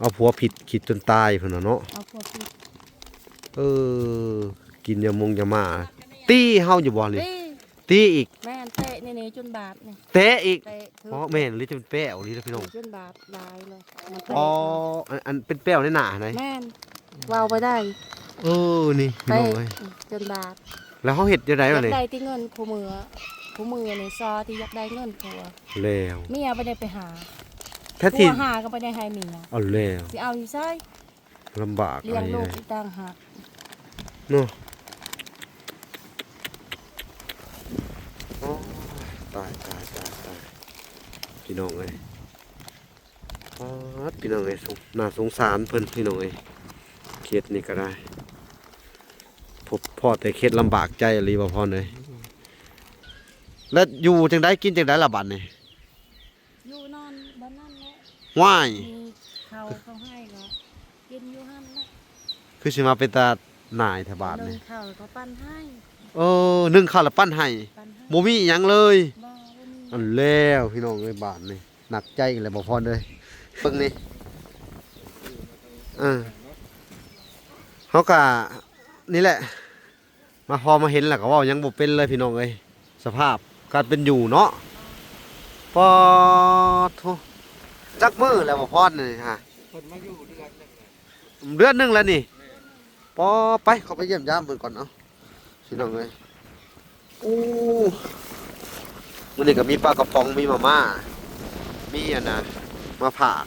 ເອົາຜົວຜິດ ຂີດຈົນຕາຍພຸ້ນນະເນາະ. ເອົາຜົວຜິດ. ເອີ ກິນຢາມົງຢາມ້າ ຕີເຮົາຢູ່ບໍ່ນີ້? ຕີ ຕີອີກ. ແມ່ນ ເຕະນີ້ໆ ຈົນບາດນີ້. ເຕະອີກ. ເຕະ ອໍ ແມ່ນ ຫຼືຈະເປັນແປ້ວນີ້ລະພີ່ນ້ອງ ຈົນບາດຫຼາຍເລີຍ ມັນເຕະ. ອໍ ອັນ ອັນເປັນແປ້ວໃນໜ້າຫັ້ນໃດ໋. ແມ່ນ ເວົ້າບໍ່ໄດ້. ເອີ ນີ້ພີ່ນ້ອງເອີຍ ເຕະ ອືມ ຈົນບາດ. ແລ້ວເຮົາເຮັດຈັ່ງໃດບາດນີ້? ຢາກໄດ້ແຕ່ເງິນຄູ່ມື້ ຄູ່ມື້ນີ້ຊໍທີ່ຢາກໄດ້ເງິນຜົວ ແລ້ວເມຍບໍ່ໄດ້ໄປຫາ ແທ້ທີ່ ຜົວຫາກໍບໍ່ໄດ້ໃຫ້ເມຍ. ເອົາແລ້ວ ຊິເອົາຢູ່ໃສ? ລຳບາກ ລ້ຽງລູກອີກຕ່າງຫາກເນາະ. ໂອ້ຍ ຕາຍ ຕາຍ ຕາຍ ຕາຍ ພີ່ນ້ອງເອີຍ. ປາດ ພີ່ນ້ອງເອີຍ ສົງ ໜ້າສົງສານເພິ່ນພີ່ນ້ອງເອີຍ. ເຂດນີ້ກໍໄດ້ ພົບພໍ້ແຕ່ເຂດລຳບາກໃຈອີ່ຫຼີ ບ່າວພອນເອີຍ. ແລ້ວຢູ່ຈັ່ງໃດ ກິນຈັ່ງໃດລະບັດນີ້? ຢູ່ນອນບ່ອນນັ້ນແຫຼະ. ວ້າຍ ມີເຂົ້າເຂົ້າໃຫ້ກໍກິນຢູ່ຫັ້ນແຫຼະ. ຄືຊິມາເປັນຕາໜ່າຍແທ້ບາດນີ້. ໜຶ້ງເຂົ້າກໍປັນໃຫ້. ເອີ ໜຶ້ງເຂົ້າແລ້ວປັນໃຫ້. ປັນໃຫ້ ບໍ່ມີອີ່ຫຍັງເລີຍ. ບໍ່ ບໍ່ມີ. ອັນແລ້ວ ພີ່ນ້ອງເອີຍ ບາດນີ້ ໜັກໃຈອີກແລ້ວ ບ່າວພອນເອີຍ. ເບິ່ງນີ້ ເອີ ເຮົາກະນີ້ແຫຼະ ມາພໍມາເຫັນແລ້ວກໍເວົ້າຫຍັງບໍ່ເປັນເລີຍ ພີ່ນ້ອງເອີຍ. ສະພາບການເປັນຢູ່ເນາະ ປາດໂທ້ ຈັກມື້ແລ້ວ ບ່າວພອນນີ້ຮະ? ເພິ່ນມາຢູ່ເດືອນໜຶ່ງແລ້ວ ເດືອນໜຶ່ງແລ້ວນີ້. ແມ່ນ. ປາ ໄປ ເຂົ້າໄປຢ້ຽມຢາມເພິ່ນກ່ອນ ເອົາ ພີ່ນ້ອງເອີຍ. ໂອ້ ມື້ນີ້ກໍມີປາກະປ໋ອງ ມີມາມ່າ ມີອັນນ່າ ມາຝາກ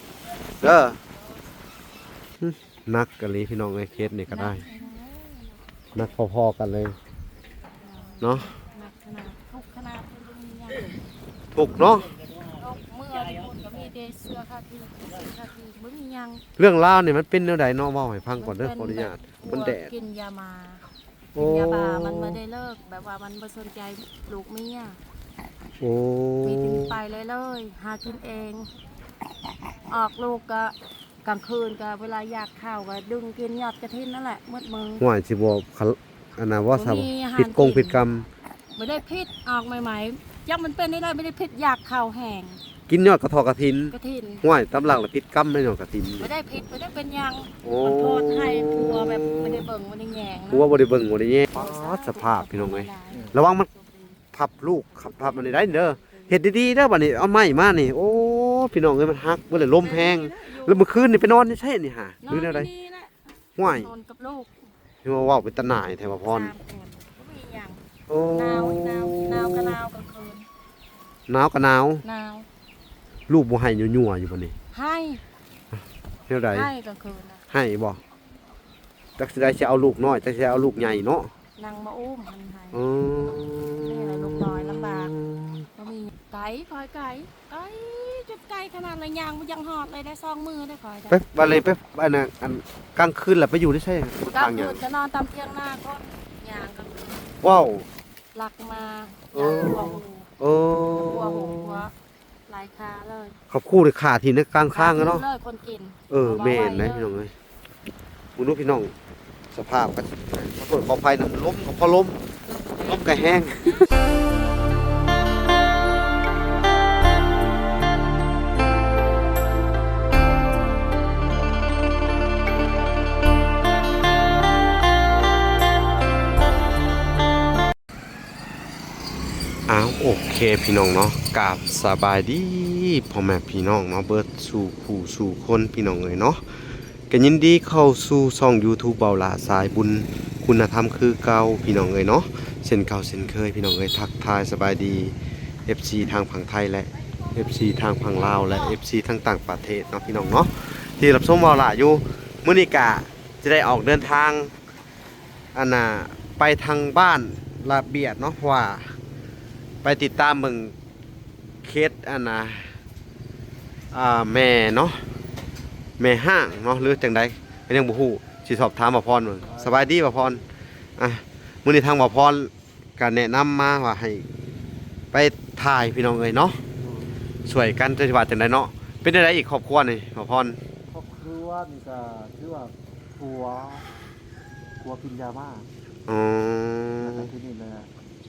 ເດີ. ໜັກອີ່ຫຼີພີ່ນ້ອງເອີຍ ເຂດນີ້ກໍໄດ້ ໜັກພໍໆກັນເລີຍເນາະ. ໜັກຂະໜາດ ທຸກຂະໜາດ ທຸກເນາະ. ເມື່ອທີ່ພຸ້ນກໍມີແຕ່ເສື້ອຄາຄີ ເສື້ອຄາຄີ ບໍ່ມີຫຍັງ. ເລື່ອງລາວນີ້ມັນເປັນແນວໃດເນາະ? ເວົ້າໃຫ້ຟັງກ່ອນເດີ ເປັນ ຂໍອະນຸຍາດ. ມັນແດດ ກິນຢາມາ ໂອ້ ກິນຢາບ້າ ມັນບໍ່ໄດ້ເລີກ ແບບວ່າມັນບໍ່ສົນໃຈລູກເມຍ. ໂອ້ ມີແຕ່ໄປເລື້ອຍໆ ຫາກິນເອງ. ອອກລູກກໍກາງຄືນກໍເວລາຢາກເຂົ້າກໍດຶງກິນຍອດກະຖິນນັ້ນແຫຼະໝົດມື້. ຫ້ວຍ ຊິບໍ່ ອັນນັ້ນບໍ່ ບໍ່ມີອາຫານ ຜິດກົງຜິດກຳ. ບໍ່ໄດ້ຜິດ ອອກໃໝ່ໆ ຈັກມັນເປັນໄດ້ ບໍ່ໄດ້ຜິດ ຢາກເຂົ້າແຮງ ກິນຍອດກະຖໍກະຖິນ. ກະຖິນ ຫ້ວຍ ຕາມຫຼັກລະຜິດກຳເດ້ຍອດກະຖິນ. ບໍ່ໄດ້ຜິດ ບໍ່ໄດ້ເປັນຫຍັງ. ໂອ້ ມັນໂທດໃຫ້ຜົວແບບບໍ່ໄດ້ເບິ່ງບໍ່ໄດ້ແຍງນະ ຜົວບໍ່ໄດ້ເບິ່ງບໍ່ໄດ້ແຍງ. ປາດ ສະພາບພີ່ນ້ອງເອີຍ ລະວັງມັນພັບລູກ ພັບອັນນີ້ໄດ້ເດີ ເຮັດດີໆເດີ. ບາດນີ້ເອົາໄມ້ມານີ້ ໂອ້ ພີ່ນ້ອງເອີຍ ມັນຫັກເບິດເລີຍ ລົມແຮງ. ແລ້ວມື້ຄືນນີ້ໄປນອນຢູ່ໃສນີ້ຫາ ຫຼືແນວໃດ? ຫ້ວຍ ນອນກັບລູກ. ຄືວ່າເວົ້າເປັນຕາໜ່າຍແທ້ ບ່າວພອນ. ສາມຄົນ ບໍ່ມີຫຍັງ. ໂອ້ ໜາວ ໜາວ ໜາວກໍໜາວກາງຄືນ. ໜາວກໍໜາວ. ໜາວ. ລູກບໍ່ໄຫ້ຍົວໆຢູ່ບໍ່ນີ້? ໄຫ້. ແນວໃດ? ໄຫ້ກາງຄືນນະ. ໄຫ້ບໍ່? ຈັກຊິໄດ້ຊິເອົາລູກນ້ອຍ ຈັກຊິໄດ້ເອົາລູກໃຫຍ່ເນາະ. ນັ່ງມາອຸ້ມມັນໃຫ້. ອືມ ນີ້ແຫຼະລູກນ້ອຍລຳບາກ ບໍ່ມີ. ໄກ ຂ້ອຍໄກ ໄກ ຈຸດໄກຂະໜາດລະ ຍ່າງບໍ່ຍັງຮອດເລີຍໄດ້ສອງມື້ໄດ້ຂ້ອຍໄດ້. ໄປ ບາດນີ້ໄປ ອັນນັ້ນ ອັນກາງຄືນລະໄປຢູ່ໃນໃສ? ກາງຄືນກໍນອນຕາມຖຽງນາຄົນ ຍ່າງກາງຄືນ. ວ້າວ ລັກມາ. ເອີ ເອີ ເອີ ຫົວ ຫົວ ຫົວ ຫຼາຍຄາເລີຍ. ເຂົາຂູ່ໄດ້ຄາທີ່ໃນກາງທາງເນາະ ເລີຍຄົນກິນ. ເອີ ແມ່ນໄດ໋ພີ່ນ້ອງເອີຍ. ເບິ່ງດູພີ່ນ້ອງ ສະພາບກໍຂໍໂທດຂໍອະໄພນຳ ລົມກໍພໍລົມ ລົມກໍແຮງ. ອ້າວ ໂອເຄພີ່ນ້ອງເນາະ ກາບສະບາຍດີພໍ່ແມ່ພີ່ນ້ອງເນາະ ເບິດສູ່ຜູ້ສູ່ຄົນພີ່ນ້ອງເອີຍເນາະ. ກໍຍິນດີເຂົ້າສູ່ຊ່ອງຢູທູບເບົາຫຼ້າສາຍບຸນຄຸນນະທຳຄືເກົ່າພີ່ນ້ອງເອີຍເນາະ. ເຊັ່ນເກົ່າເຊັ່ນເຄີຍພີ່ນ້ອງເອີຍ ທັກທາຍສະບາຍດີເອັຟຊີທາງຝັ່ງໄທ ແລະ ເອັຟຊີທາງຝັ່ງລາວ ແລະ ເອັຟຊີທາງຕ່າງປະເທດເນາະ ພີ່ນ້ອງເນາະ ທີ່ຮັບຊົມເບົາຫຼ້າຢູ່. ມື້ນີ້ກະຈະໄດ້ອອກເດີນທາງ ອັນນ່າ ໄປທາງບ້ານລະບຽດເນາະ ເພາະວ່າໄປຕິດຕາມເບິ່ງເຂດ ອັນນ່າ ອ່າ ແມ່ເນາະ ແມ່ຮ້າງເນາະ ຫຼືຈັ່ງໃດກໍຍັງບໍ່ຮູ້ ຊິສອບຖາມບ່າວພອນເບິ່ງ. ສະບາຍດີບ່າວພອນ. ອ່າ ມື້ນີ້ທາງບ່າວພອນ ກະແນະນຳມາວ່າໃຫ້ໄປຖ່າຍພີ່ນ້ອງເອີຍເນາະ ອືມ ຊ່ວຍກັນ ຈະວ່າຈັ່ງໃດເນາະ. ເປັນຈັ່ງໃດອີກຄອບຄົວນີ້ ບ່າວພອນ? ຄອບຄົວນີ້ກະຖືວ່າຜົວ ຜົວກິນຢາບ້າ. ອໍ ແລ້ວກະທີນີ້ແຫຼະ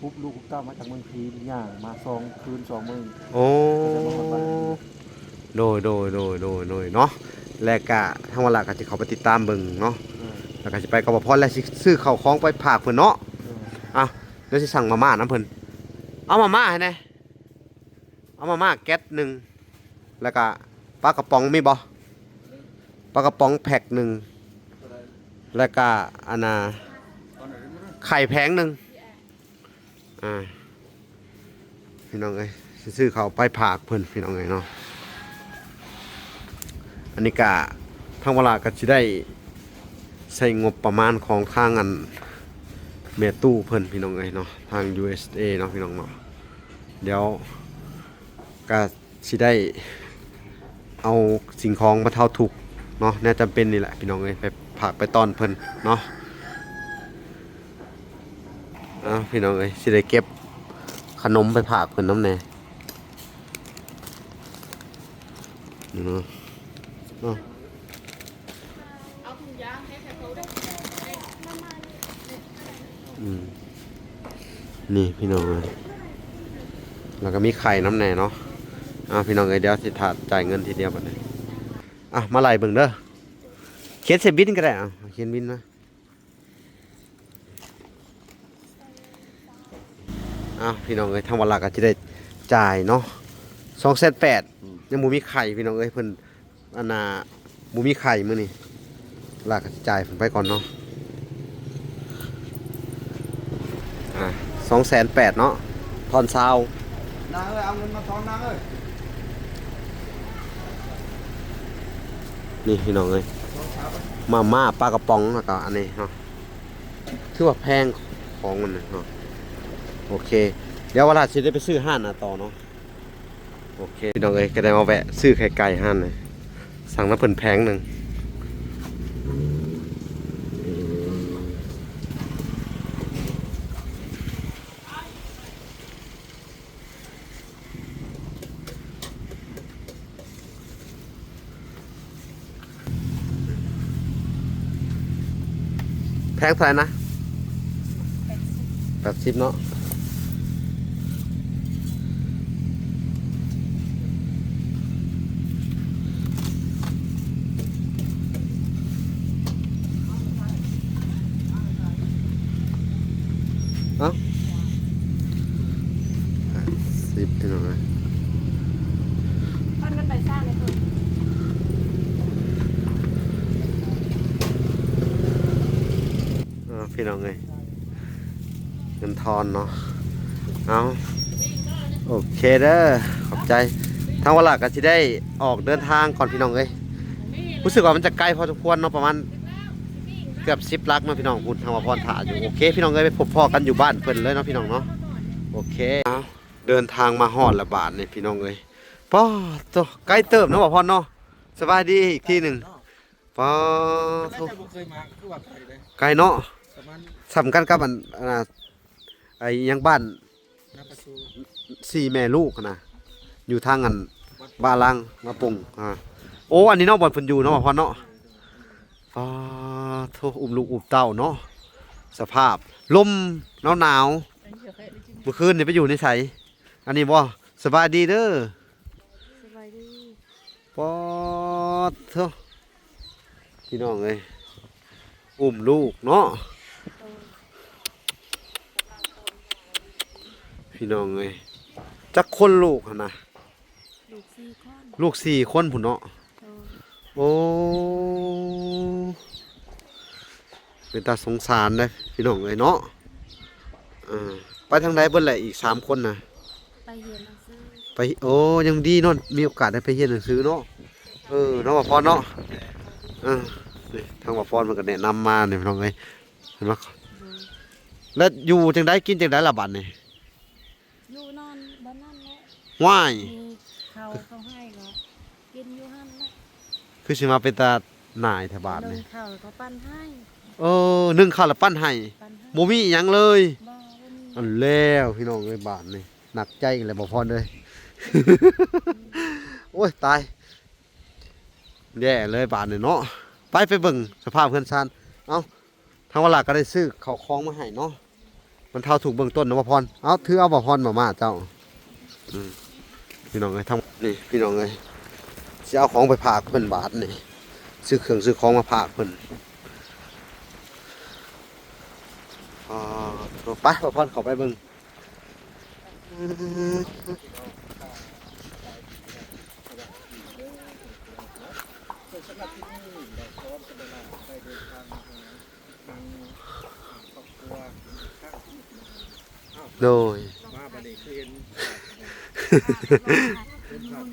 ປຸບລູກປຸບເຕົ້າມາຈາກເມືອງພີນ ຍ່າງມາສອງຄືນສອງມື້. ໂອ້ ໂດຍ ໂດຍ ໂດຍ ໂດຍ ໂດຍເນາະ. ແລະກະທາງວາລະກະຊິເຂົ້າໄປຕິດຕາມເບິ່ງເນາະ ເອີ ແລ້ວກະຊິໄປກັບບ່າວພອນ ແລະຊິຊື້ເຂົ້າຂອງໄປຝາກເພິ່ນເນາະ ເອີ ອ່ະ ດຽວຊິສັ່ງມາມ່ານຳເພິ່ນ ເອົາມາມ່າໃຫ້ແດ່ ເອົາມາມ່າແກັດໜຶ່ງ ແລ້ວກະປາກະປ໋ອງມີບໍ່? ປາກະປ໋ອງແພັກໜຶ່ງ ແລ້ວກະອັນນ່າ ໄຂ່ແຜງໜຶ່ງ ອ່າ ພີ່ນ້ອງເອີຍ ຊິຊື້ເຂົ້າໄປຝາກເພິ່ນ ພີ່ນ້ອງເອີຍເນາະ ອັນນີ້ກະທາງວາລະກະຊິໄດ້ໃຊ້ງົບປະມານຂອງທາງອັນແມ່ຕູ້ເພິ່ນ ພີ່ນ້ອງເອີຍເນາະ ທາງ ຢູເອສເອ ເນາະ ພີ່ນ້ອງເນາະ ດຽວກະ ຊິໄດ້ເອົາສິ່ງຂອງບັນເທົາທຸກເນາະ ແນວຈຳເປັນນີ້ແຫຼະພີ່ນ້ອງເອີຍ ໄປຝາກໄປຕ້ອນເພິ່ນເນາະ ເອົາ ພີ່ນ້ອງເອີຍ ຊິໄດ້ເກັບຂະໜົມໄປຝາກເພິ່ນນຳແດ່ເນາະ ເອົາ ອືມ ນີ້ພີ່ນ້ອງເອີຍ ແລ້ວກໍມີໄຂ່ນຳແດ່ເນາະ ອ່າ ພີ່ນ້ອງເອີຍ ດຽວຊິຖ້າຈ່າຍເງິນທີດຽວບັດນີ້ ອ່ະ ມາໄລ່ເບິ່ງເດີ ຂຽນໃສ່ບິນກໍໄດ້ ເອົາ ຂຽນບິນມາ ອ່ະ ພີ່ນ້ອງເອີຍ ທາງວາລະກໍຊິໄດ້ຈ່າຍເນາະ ສອງແສນແປດ ອືມ ຍັງບໍ່ມີໄຂ່ ພີ່ນ້ອງເອີຍ ເພິ່ນ ອັນນ່າ ບໍ່ມີໄຂ່ມື້ນີ້ ລະກະຊິຈ່າຍເພິ່ນໄປກ່ອນເນາະ ອ່າ ສອງແສນແປດເນາະ ທອນຊາວ ນາງເອີຍ ເອົາເງິນມາທອນນາງເອີຍ ນີ້ພີ່ນ້ອງເອີຍ ມາມ່າ ປາກະປ໋ອງ ແລ້ວກໍອັນນີ້ເນາະ ຖືວ່າແພງຂອງມັນເນາະ ໂອເຄ ດຽວວາລະຊິໄດ້ໄປຊື້ຮ້ານໜ້າຕໍ່ເນາະ ໂອເຄ ພີ່ນ້ອງເອີຍ ກໍໄດ້ມາແວະຊື້ໄຂ່ໄກ່ຮ້ານນີ້ ສັ່ງນຳເພິ່ນແຜງໜຶ່ງ ແພງເທົ່າໃດນະ? ແປດສິບ ແປດສິບເນາະ ເອົ້າ ແປດສິບ ພີ່ນ້ອງເອີຍ ເອົາ ພີ່ນ້ອງເອີຍ ເງິນທອນເນາະ ເອົາ ໂອເຄເດີ ຂອບໃຈ ທາງວາລະກໍຊິໄດ້ອອກເດີນທາງກ່ອນ ພີ່ນ້ອງເອີຍ ຮູ້ສຶກວ່າມັນຈະໄກພໍສົມຄວນເນາະ ປະມານເກືອບສິບຫຼັກເນາະ ພີ່ນ້ອງ ພຸ້ນ ທາງບ່າວພອນຖ້າຢູ່ ໂອເຄ ພີ່ນ້ອງເອີຍ ໄປພົບພໍ້ກັນຢູ່ບ້ານເພິ່ນເລີຍເນາະ ພີ່ນ້ອງເນາະ ໂອເຄ ເອົາ ເດີນທາງມາຮອດແລ້ວບາດນີ້ ພີ່ນ້ອງເອີຍ ປາດໂທ້ ໄກເຕີບເນາະ ບ່າວພອນເນາະ ສະບາຍດີອີກທີໜຶ່ງ ປາດໂທ້ ບໍ່ເຄີຍມາ ຄືວ່າໄກເດ້ ໄກເນາະ ປະມານ ສ່ຳກັນກັບອັນ ອັນນ່າ ໄອ້ຫຍັງ ບ້ານ ນາປະຊູ ສີ່ແມ່ລູກຫັ້ນນະ ຢູ່ທາງອັນ ວັດ ບ້ານລາງ ວາປຸງ ອ່າ ໂອ້ ອັນນີ້ເນາະ ບ່ອນເພິ່ນຢູ່ເນາະ ພໍ່ເນາະ ປາດໂທ້ ອຸ້ມລູກອຸ້ມເຕົ້າເນາະ ສະພາບ ລົມໜາວໆ ເມື່ອຄືນນີ້ໄປຢູ່ໃນໃສ? ອັນນີ້ບໍ່? ສະບາຍດີເດີ ສະບາຍດີ ປາດໂທ້ ພີ່ນ້ອງເອີຍ ອຸ້ມລູກເນາະ ໂດຍ ພີ່ນ້ອງເອີຍ ຈັກຄົນລູກຫັ້ນນະ? ລູກສີ່ຄົນ ລູກສີ່ຄົນພຸ້ນເນາະ ໂດຍ ໂອ້ ເປັນຕາສົງສານເດ້ພີ່ນ້ອງເອີຍເນາະ ເອີ ໄປທາງໃດເບິດແຫຼະອີກສາມຄົນນະ? ໄປຮຽນໜັງສື ໄປ ໂອ້ ຍັງດີເນາະ ມີໂອກາດໄດ້ໄປຮຽນໜັງສືເນາະ ເອີ ເນາະ ບ່າວພອນເນາະ ເອີ ນີ້ທາງບ່າວພອນເພິ່ນກໍແນະນຳມານີ້ພີ່ນ້ອງເອີຍ ເຫັນບໍ່ ໂດຍ ແລ້ວຢູ່ຈັ່ງໃດ ກິນຈັ່ງໃດລະບັດນີ້? ຢູ່ນອນບ່ອນນັ້ນແຫຼະ ວ້າຍ ມີເຂົ້າເຂົາໃຫ້ກໍກິນຢູ່ຫັ້ນແຫຼະ ຄືຊິມາເປັນຕາໜ່າຍແທ້ບາດນີ້ ໜຶ້ງເຂົ້າກໍປັ້ນໃຫ້ ເອີ ໜຶ້ງເຂົ້າແລ້ວປັ້ນໃຫ້ ປັ້ນໃຫ້ ບໍ່ມີອີ່ຫຍັງເລີຍ ບໍ່ ບໍ່ມີ ອັນແລ້ວພີ່ນ້ອງເອີຍ ບາດນີ້ໜັກໃຈອີກແລ້ວ ບ່າວພອນເອີຍ ໂອ້ຍ ຕາຍ ແຍ່ເລີຍບາດນີ້ເນາະ ໄປ ໄປເບິ່ງສະພາບເຮືອນຊານ ເອົ້າ ທາງວາລະກໍໄດ້ຊື້ເຂົ້າຂອງມາໃຫ້ເນາະ ບັນເທົາທຸກເບື້ອງຕົ້ນນະ ບ່າວພອນ ເອົາ ຖືເອົາ ບ່າວພອນ ມາມ່າເຈົ້າ ອືມ ພີ່ນ້ອງເອີຍ ທາງ ນີ້ພີ່ນ້ອງເອີຍ ຊິເອົາຂອງໄປຝາກເພິ່ນບາດນີ້ ຊື້ເຄື່ອງຊື້ຂອງມາຝາກເພິ່ນ. ອໍ ໂທ ໄປ ບ່າວພອນ ເຂົ້າໄປເບິ່ງ. ໂດຍ ມາບັດນີ້ຄືເຫັນ ເຫັນພາບ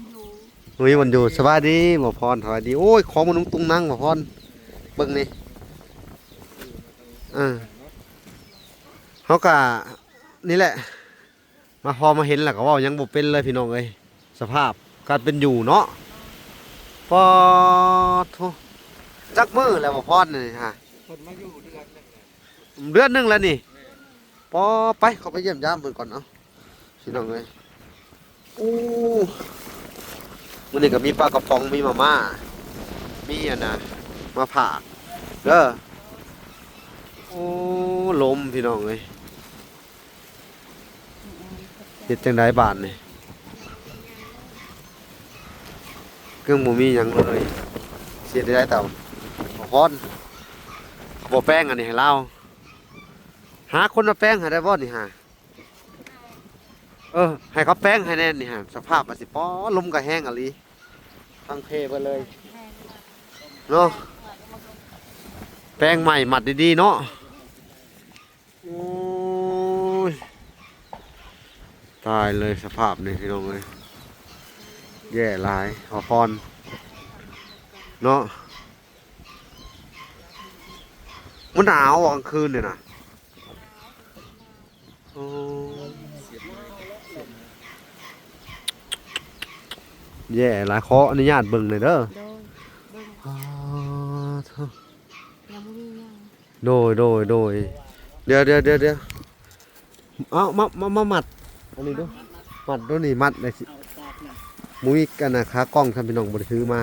ມີວັນຢູ່. ສະບາຍດີ ໝໍພອນ ສະບາຍດີ. ໂອ້ຍ ຂອງມັນຕຸງນັງ ໝໍພອນ ເບິ່ງນີ້. ເອີ ເຮົາກະນີ້ແຫຼະ ມາພໍມາເຫັນແລ້ວກໍເວົ້າຫຍັງບໍ່ເປັນເລີຍ ພີ່ນ້ອງເອີຍ. ສະພາບການເປັນຢູ່ເນາະ ປາດໂທ ຈັກມື້ແລ້ວ ໝໍພອນ ນີ້ຮະ? ເພິ່ນມາຢູ່ເດືອນໜຶ່ງແລ້ວ ເດືອນໜຶ່ງແລ້ວນີ້. ແມ່ນ ປໍ ໄປ ເຂົ້າໄປຢ້ຽມຢາມເພິ່ນກ່ອນ ເອົາ ພີ່ນ້ອງເອີຍ. ໂອ້ ມື້ນີ້ກໍມີປາກະປ໋ອງ ມີມາມ່າ ມີອັນນ່າ ມາຝາກເດີ. ໂອ້ ລົມ ພີ່ນ້ອງເອີຍ. ເຮັດຈັ່ງໃດບາດນີ້? ເຄື່ອງບໍ່ມີຫຍັງເລີຍ. ຊິເຮັດໄດ້ເຕົາ ບໍ່ພອນ ບໍ່ແປງອັນນີ້ໃຫ້ລາວ. ຫາຄົນມາແປງໃຫ້ໄດ້ບໍ່ນີ້ຫາ? ເອີ ໃຫ້ເຂົາແປງໃຫ້ແດ່ນີ້ຫາ. ສະພາບວ່າຊິ ປໍ ລົມກໍແຮງອີ່ຫຼີ ພັງເພເບິດເລີຍເນາະ. ແປງໃໝ່ມັດດີໆເນາະ. ໂອ້ຍ ຕາຍເລີຍສະພາບນີ້ ພີ່ນ້ອງເອີຍ ແຍ່ຫຼາຍ ຂໍພອນເນາະ. ມັນໜາວບໍ່ກາງຄືນນີ້ນະ? ໂອ້ ແຍ່ຫຼາຍ ຂໍອະນຸຍາດເບິ່ງໜ່ອຍເດີ. ໂດຍ ເບິ່ງ ອໍ ໂທ້ ຍັງບໍ່ມີຫຍັງ. ໂດຍ ໂດຍ ໂດຍ ດຽວ ດຽວ ດຽວ ດຽວ ເອົາ ມາ ມາ ມາມັດອັນນີ້ດູ ມັດໂຕນີ້ ມັດໄດ້ຊິ ບໍ່ມີອັນນ່າ ຂາກ້ອງ ທ່ານພີ່ນ້ອງບໍ່ໄດ້ຖືມາ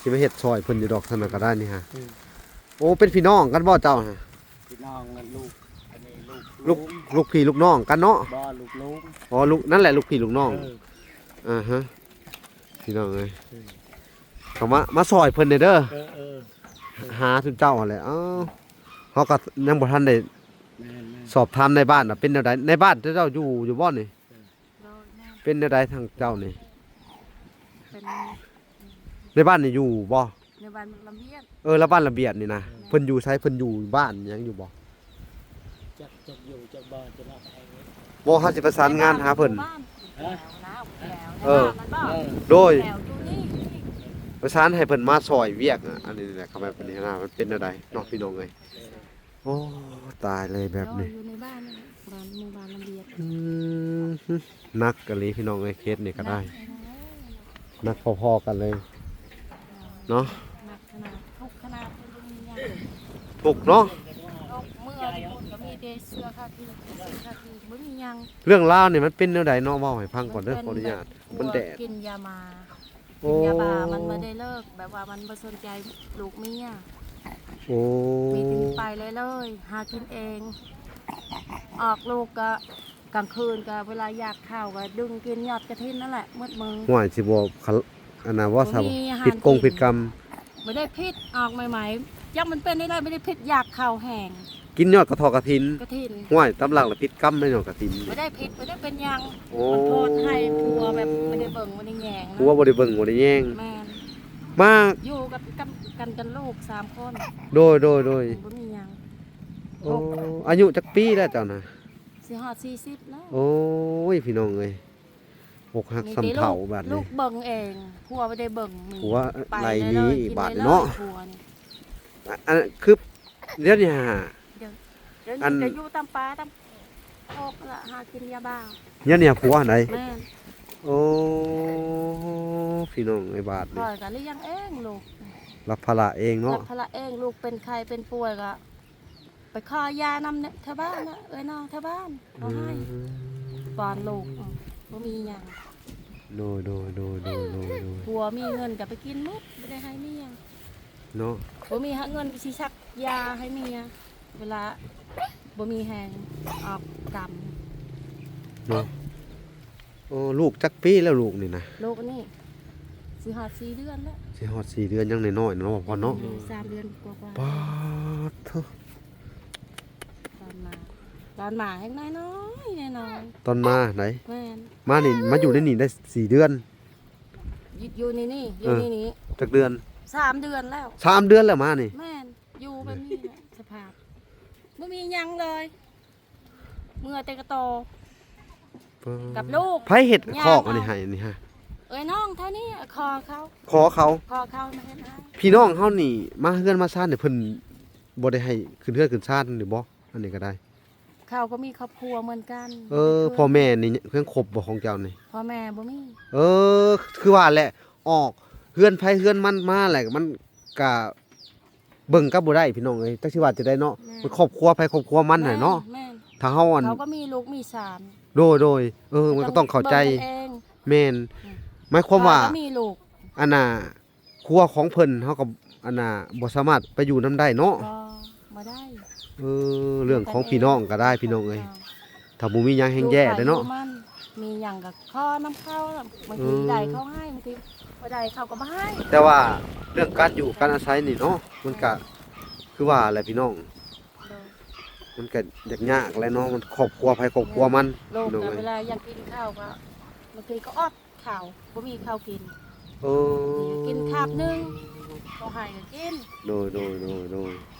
ຊິມາເຮັດຊ່ອຍເພິ່ນຢູ່ດອກ ຊັ້ນນະກໍໄດ້ນີ້ຫາ. ໂອ້ ເປັນພີ່ນ້ອງກັນບໍ່ເຈົ້າຫະ? ພີ່ນ້ອງກັນ ລູກ ອັນນີ້ລູກ ລູກ ລູກພີ່ລູກນ້ອງກັນເນາະ? ບໍ່ ລູກລຸງ. ອໍ ລູກ ນັ້ນແຫຼະ ລູກພີ່ລູກນ້ອງ. ເອີ ອາຮະ ພີ່ນ້ອງເອີຍ ເຂົ້າມາ ມາຊ່ອຍເພິ່ນແດ່ເດີ ເອີ ເອີ ຫາຊຸມເຈົ້າຫັ້ນແຫຼະ. ເອົ້າ ເຮົາກໍຍັງບໍ່ທັນໄດ້ ແມ່ນໆ ສອບຖາມນາຍບ້ານວ່າເປັນແນວໃດ. ນາຍບ້ານເຈົ້າຢູ່ ຢູ່ບໍ່ນີ້? ເປັນແນວໃດທາງເຈົ້ານີ້? ເປັນ ໃນບ້ານນີ້ຢູ່ບໍ່? ໃນບ້ານລະບຽດ. ເອີ ລະ ບ້ານລະບຽດນີ້ນະ. ແມ່ນ. ເພິ່ນຢູ່ໃສ? ເພິ່ນຢູ່ບ້ານຫຍັງຢູ່ບໍ່? ຈັກ ຈັກຢູ່ຈັກບໍ່ ຈະມາໄປ. ບໍ່ ເຮົາຊິປະສານງານຫາເພິ່ນ. ຮະ? ເອີ ໂດຍ ປະສານໃຫ້ເພິ່ນມາຊ່ອຍວຽກ ອາ ອັນນີ້ແຫຼະ ຄຳແບບນີ້ນະ ມັນເປັນແນວໃດເນາະ ພີ່ນ້ອງເອີຍ. ໂອ້ ຕາຍເລີຍແບບນີ້ ຢູ່ໃນບ້ານນີ້ແຫຼະ ບ້ານ ໝູ່ບ້ານລະບຽດ. ອືມ ໜັກອີ່ຫຼີ ພີ່ນ້ອງເອີຍ ເຄສນີ້ກໍໄດ້ ໜັກພໍໆກັນເລີຍເນາະ. ໜັກຂະໜາດ ທຸກຂະໜາດ ບໍ່ມີຫຍັງ ທຸກເນາະ. ທຸກ ເມື່ອຢູ່ພຸ້ນກໍມີແຕ່ເສື້ອຄາຄີ ເສື້ອຄາຄີ ບໍ່ມີຫຍັງ. ເລື່ອງລາວນີ້ມັນເປັນແນວໃດເນາະ? ເວົ້າໃຫ້ຟັງກ່ອນເດີ ຂໍອະນຸຍາດ. ມັນແດດ ກິນຢາມາ ໂອ້ ກິນຢາບ້າ ມັນບໍ່ໄດ້ເລີກ ແບບວ່າມັນບໍ່ສົນໃຈລູກເມຍ. ໂອ້ ມີແຕ່ໄປເລື້ອຍໆ ຫາກິນເອງ. ອອກລູກກໍກາງຄືນກໍເວລາຢາກເຂົ້າກໍດຶງກິນຍອດກະຖິນນັ້ນແຫຼະໝົດມື້. ຫ້ວຍ ຊິບໍ່ ອັນນ່າ ບໍ່ ບໍ່ມີອາຫານກິນ ຜິດກົງຜິດກຳ. ບໍ່ໄດ້ຜິດ ອອກໃໝ່ໆ ຈັກມັນເປັນໄດ້ ບໍ່ໄດ້ຜິດ ຢາກເຂົ້າແຮງ. ກິນຍອດກະເທາະກະຖິນ ກະຖິນ. ຫ້ວຍ ຕາມຫຼັກລະຜິດກຳໄດ້ຍອດກະຖິນ. ບໍ່ໄດ້ຜິດ ບໍ່ໄດ້ເປັນຫຍັງ. ໂອ້ ມັນໂທດໃຫ້ຜົວແບບບໍ່ໄດ້ເບິ່ງບໍ່ໄດ້ແຍງນະ. ຜົວບໍ່ໄດ້ເບິ່ງບໍ່ໄດ້ແຍງ. ແມ່ນ. ມາຢູ່ກັບ ກັບກັນກັບລູກສາມຄົນ. ໂດຍ ໂດຍ ໂດຍ. ບໍ່ມີຫຍັງ. ໂອ້ ອາຍຸຈັກປີແລ້ວເຈົ້ານະ? ຊິຮອດສີ່ສິບແລ້ວ. ໂອ້ຍ ພີ່ນ້ອງເອີຍ ອົກຫັກຊ້ຳເຖົ້າບາດນີ້. ລູກເບິ່ງເອງ ຜົວບໍ່ໄດ້ເບິ່ງ. ຜົວໄລ່ໜີອີກບາດນີ້ເນາະ. ອັນຄືດຽວນີ້ຫາ ດຽວ ດຽວນີ້ກໍຢູ່ຕາມປ່າຕາມໂຄກລະ ຫາກິນຢາບ້າ. ດຽວນີ້ຜົວໃດ? ແມ່ນ. ໂອ້ ພີ່ນ້ອງເອີຍ ບາດນີ້ຂ້ອຍກໍລ້ຽງເອງລູກ ຮັບພາລະເອງເນາະ. ຮັບພາລະເອງ ລູກເປັນໄຂ້ເປັນປ່ວຍກໍ ໄປຂໍຢານຳແຖວບ້ານນະ ເອື້ອຍນ້ອງແຖວບ້ານເອົາໃຫ້ ອືມ ປ້ອນລູກ. ອືມ ບໍ່ມີຫຍັງ. ໂດຍ ໂດຍ ໂດຍ ໂດຍ ໂດຍ ໂດຍ. ຜົວມີເງິນກໍໄປກິນໝົດ ບໍ່ໄດ້ໃຫ້ເມຍເນາະ. ບໍ່ມີຫາເງິນຊິສັກຢາໃຫ້ເມຍ ເວລາບໍ່ມີແຮງອອກກຳເນາະ. ໂອ້ ລູກຈັກປີແລ້ວ ລູກນີ້ນະ? ລູກອັນນີ້ ຊິຮອດສີ່ເດືອນແລ້ວ ຊິຮອດສີ່ເດືອນ ຍັງນ້ອຍໆເນາະ ບໍ່ພອນເນາະ. ໂດຍ ສາມເດືອນກວ່າໆ. ປາດໂທ້ ຕອນມາ ຕອນມາແຮງນ້ອຍໆ ນ້ອຍໆ. ຕອນມາໃດ? ແມ່ນ ມານີ້ ມາຢູ່ໃນນີ້ໄດ້ສີ່ເດືອນ. ຢູ່ ຢູ່ໃນນີ້ ຢູ່ໃນນີ້ ເອີ ຈັກເດືອນ? ສາມເດືອນແລ້ວ. ສາມເດືອນແລ້ວມານີ້? ແມ່ນ ຢູ່ແບບນີ້ແຫຼະ ສະພາບ ບໍ່ມີຫຍັງເລີຍ. ເມື່ອແຕ່ກະໂຕ ປາດ ກັບລູກ. ໃຜເຮັດຄອກອັນນີ້ໃຫ້ນີ້ຮະ? ເອື້ອຍນ້ອງເທົ່ານີ້ ຂໍເຂົາ ຂໍເຂົາ ຂໍເຂົາມາເຮັດໃຫ້. ພີ່ນ້ອງເຮົານີ້ມາເຮືອນມາຊານນີ້ ເພິ່ນບໍ່ໄດ້ໃຫ້ຂຶ້ນເຮືອນຂຶ້ນຊານນີ້ບໍ່? ອັນນີ້ກໍໄດ້ ເຂົາກໍມີຄອບຄົວເໝືອນກັນ. ເອີ ເອີ ພໍ່ແມ່ນີ້ຍັງຄົບບໍ່ຂອງເຈົ້ານີ້? ພໍ່ແມ່ບໍ່ມີ. ເອີ ຄືວ່າແຫຼະ ອອກເຮືອນໃຜເຮືອນມັນມາແຫຼະ ມັນກະ ເບິ່ງກັບບໍ່ໄດ້ພີ່ນ້ອງເອີຍ ຈັກຊິວ່າຈັ່ງໃດເນາະ. ແມ່ນ ມັນຄອບຄົວໃຜຄອບຄົວມັນຫັ້ນເນາະ. ແມ່ນ ຖ້າເຮົາອັນ ເຂົາກໍມີລູກມີຫຼານ. ໂດຍໆ ເອີ ມັນກໍຕ້ອງເຂົ້າໃຈ. ແມ່ນ ອືມ ໝາຍຄວາມວ່າ ເຂົາກໍມີລູກ ອັນນ່າ ຄົວຂອງເພິ່ນ ເຮົາກໍ ອັນນ່າ ບໍ່ສາມາດໄປຢູ່ນຳໄດ້ເນາະ. ບໍ່ ບໍ່ໄດ້. ເອີ ເລື່ອງຂອງພີ່ນ້ອງກໍໄດ້ພີ່ນ້ອງເອີຍ. ເຈົ້າ ຖ້າບໍ່ມີຫຍັງແຮງແຍ່ເດ້ເນາະ ລູກໃຜລູກມັນ ມີຫຍັງກໍຂໍນຳເຂົາ ບາງທີ ເອີ ໄດ້ເຂົາໃຫ້ ບາງທີບໍ່ໄດ້ເຂົາກໍບໍ່ໃຫ້. ແຕ່ວ່າເລື່ອງການຢູ່ການອາໄສນີ້ເນາະ ມັນກະ ແມ່ນ ຄືວ່າແຫຼະພີ່ນ້ອງ. ໂດຍ ມັນກະຍາກໆແຫຼະເນາະ ມັນຄອບຄົວໃຜຄອບຄົວມັນ. ແມ່ນ ລູກກໍ ພີ່ນ້ອງເອີຍ ເວລາຢາກກິນເຂົ້າກໍ ບາງທີກໍອດເຂົ້າ ບໍ່ມີເຂົ້າກິນ. ເອີ ກິນຄາບໜຶ່ງ ເຂົາໃຫ້ກໍກິນ. ໂດຍໆໆໆ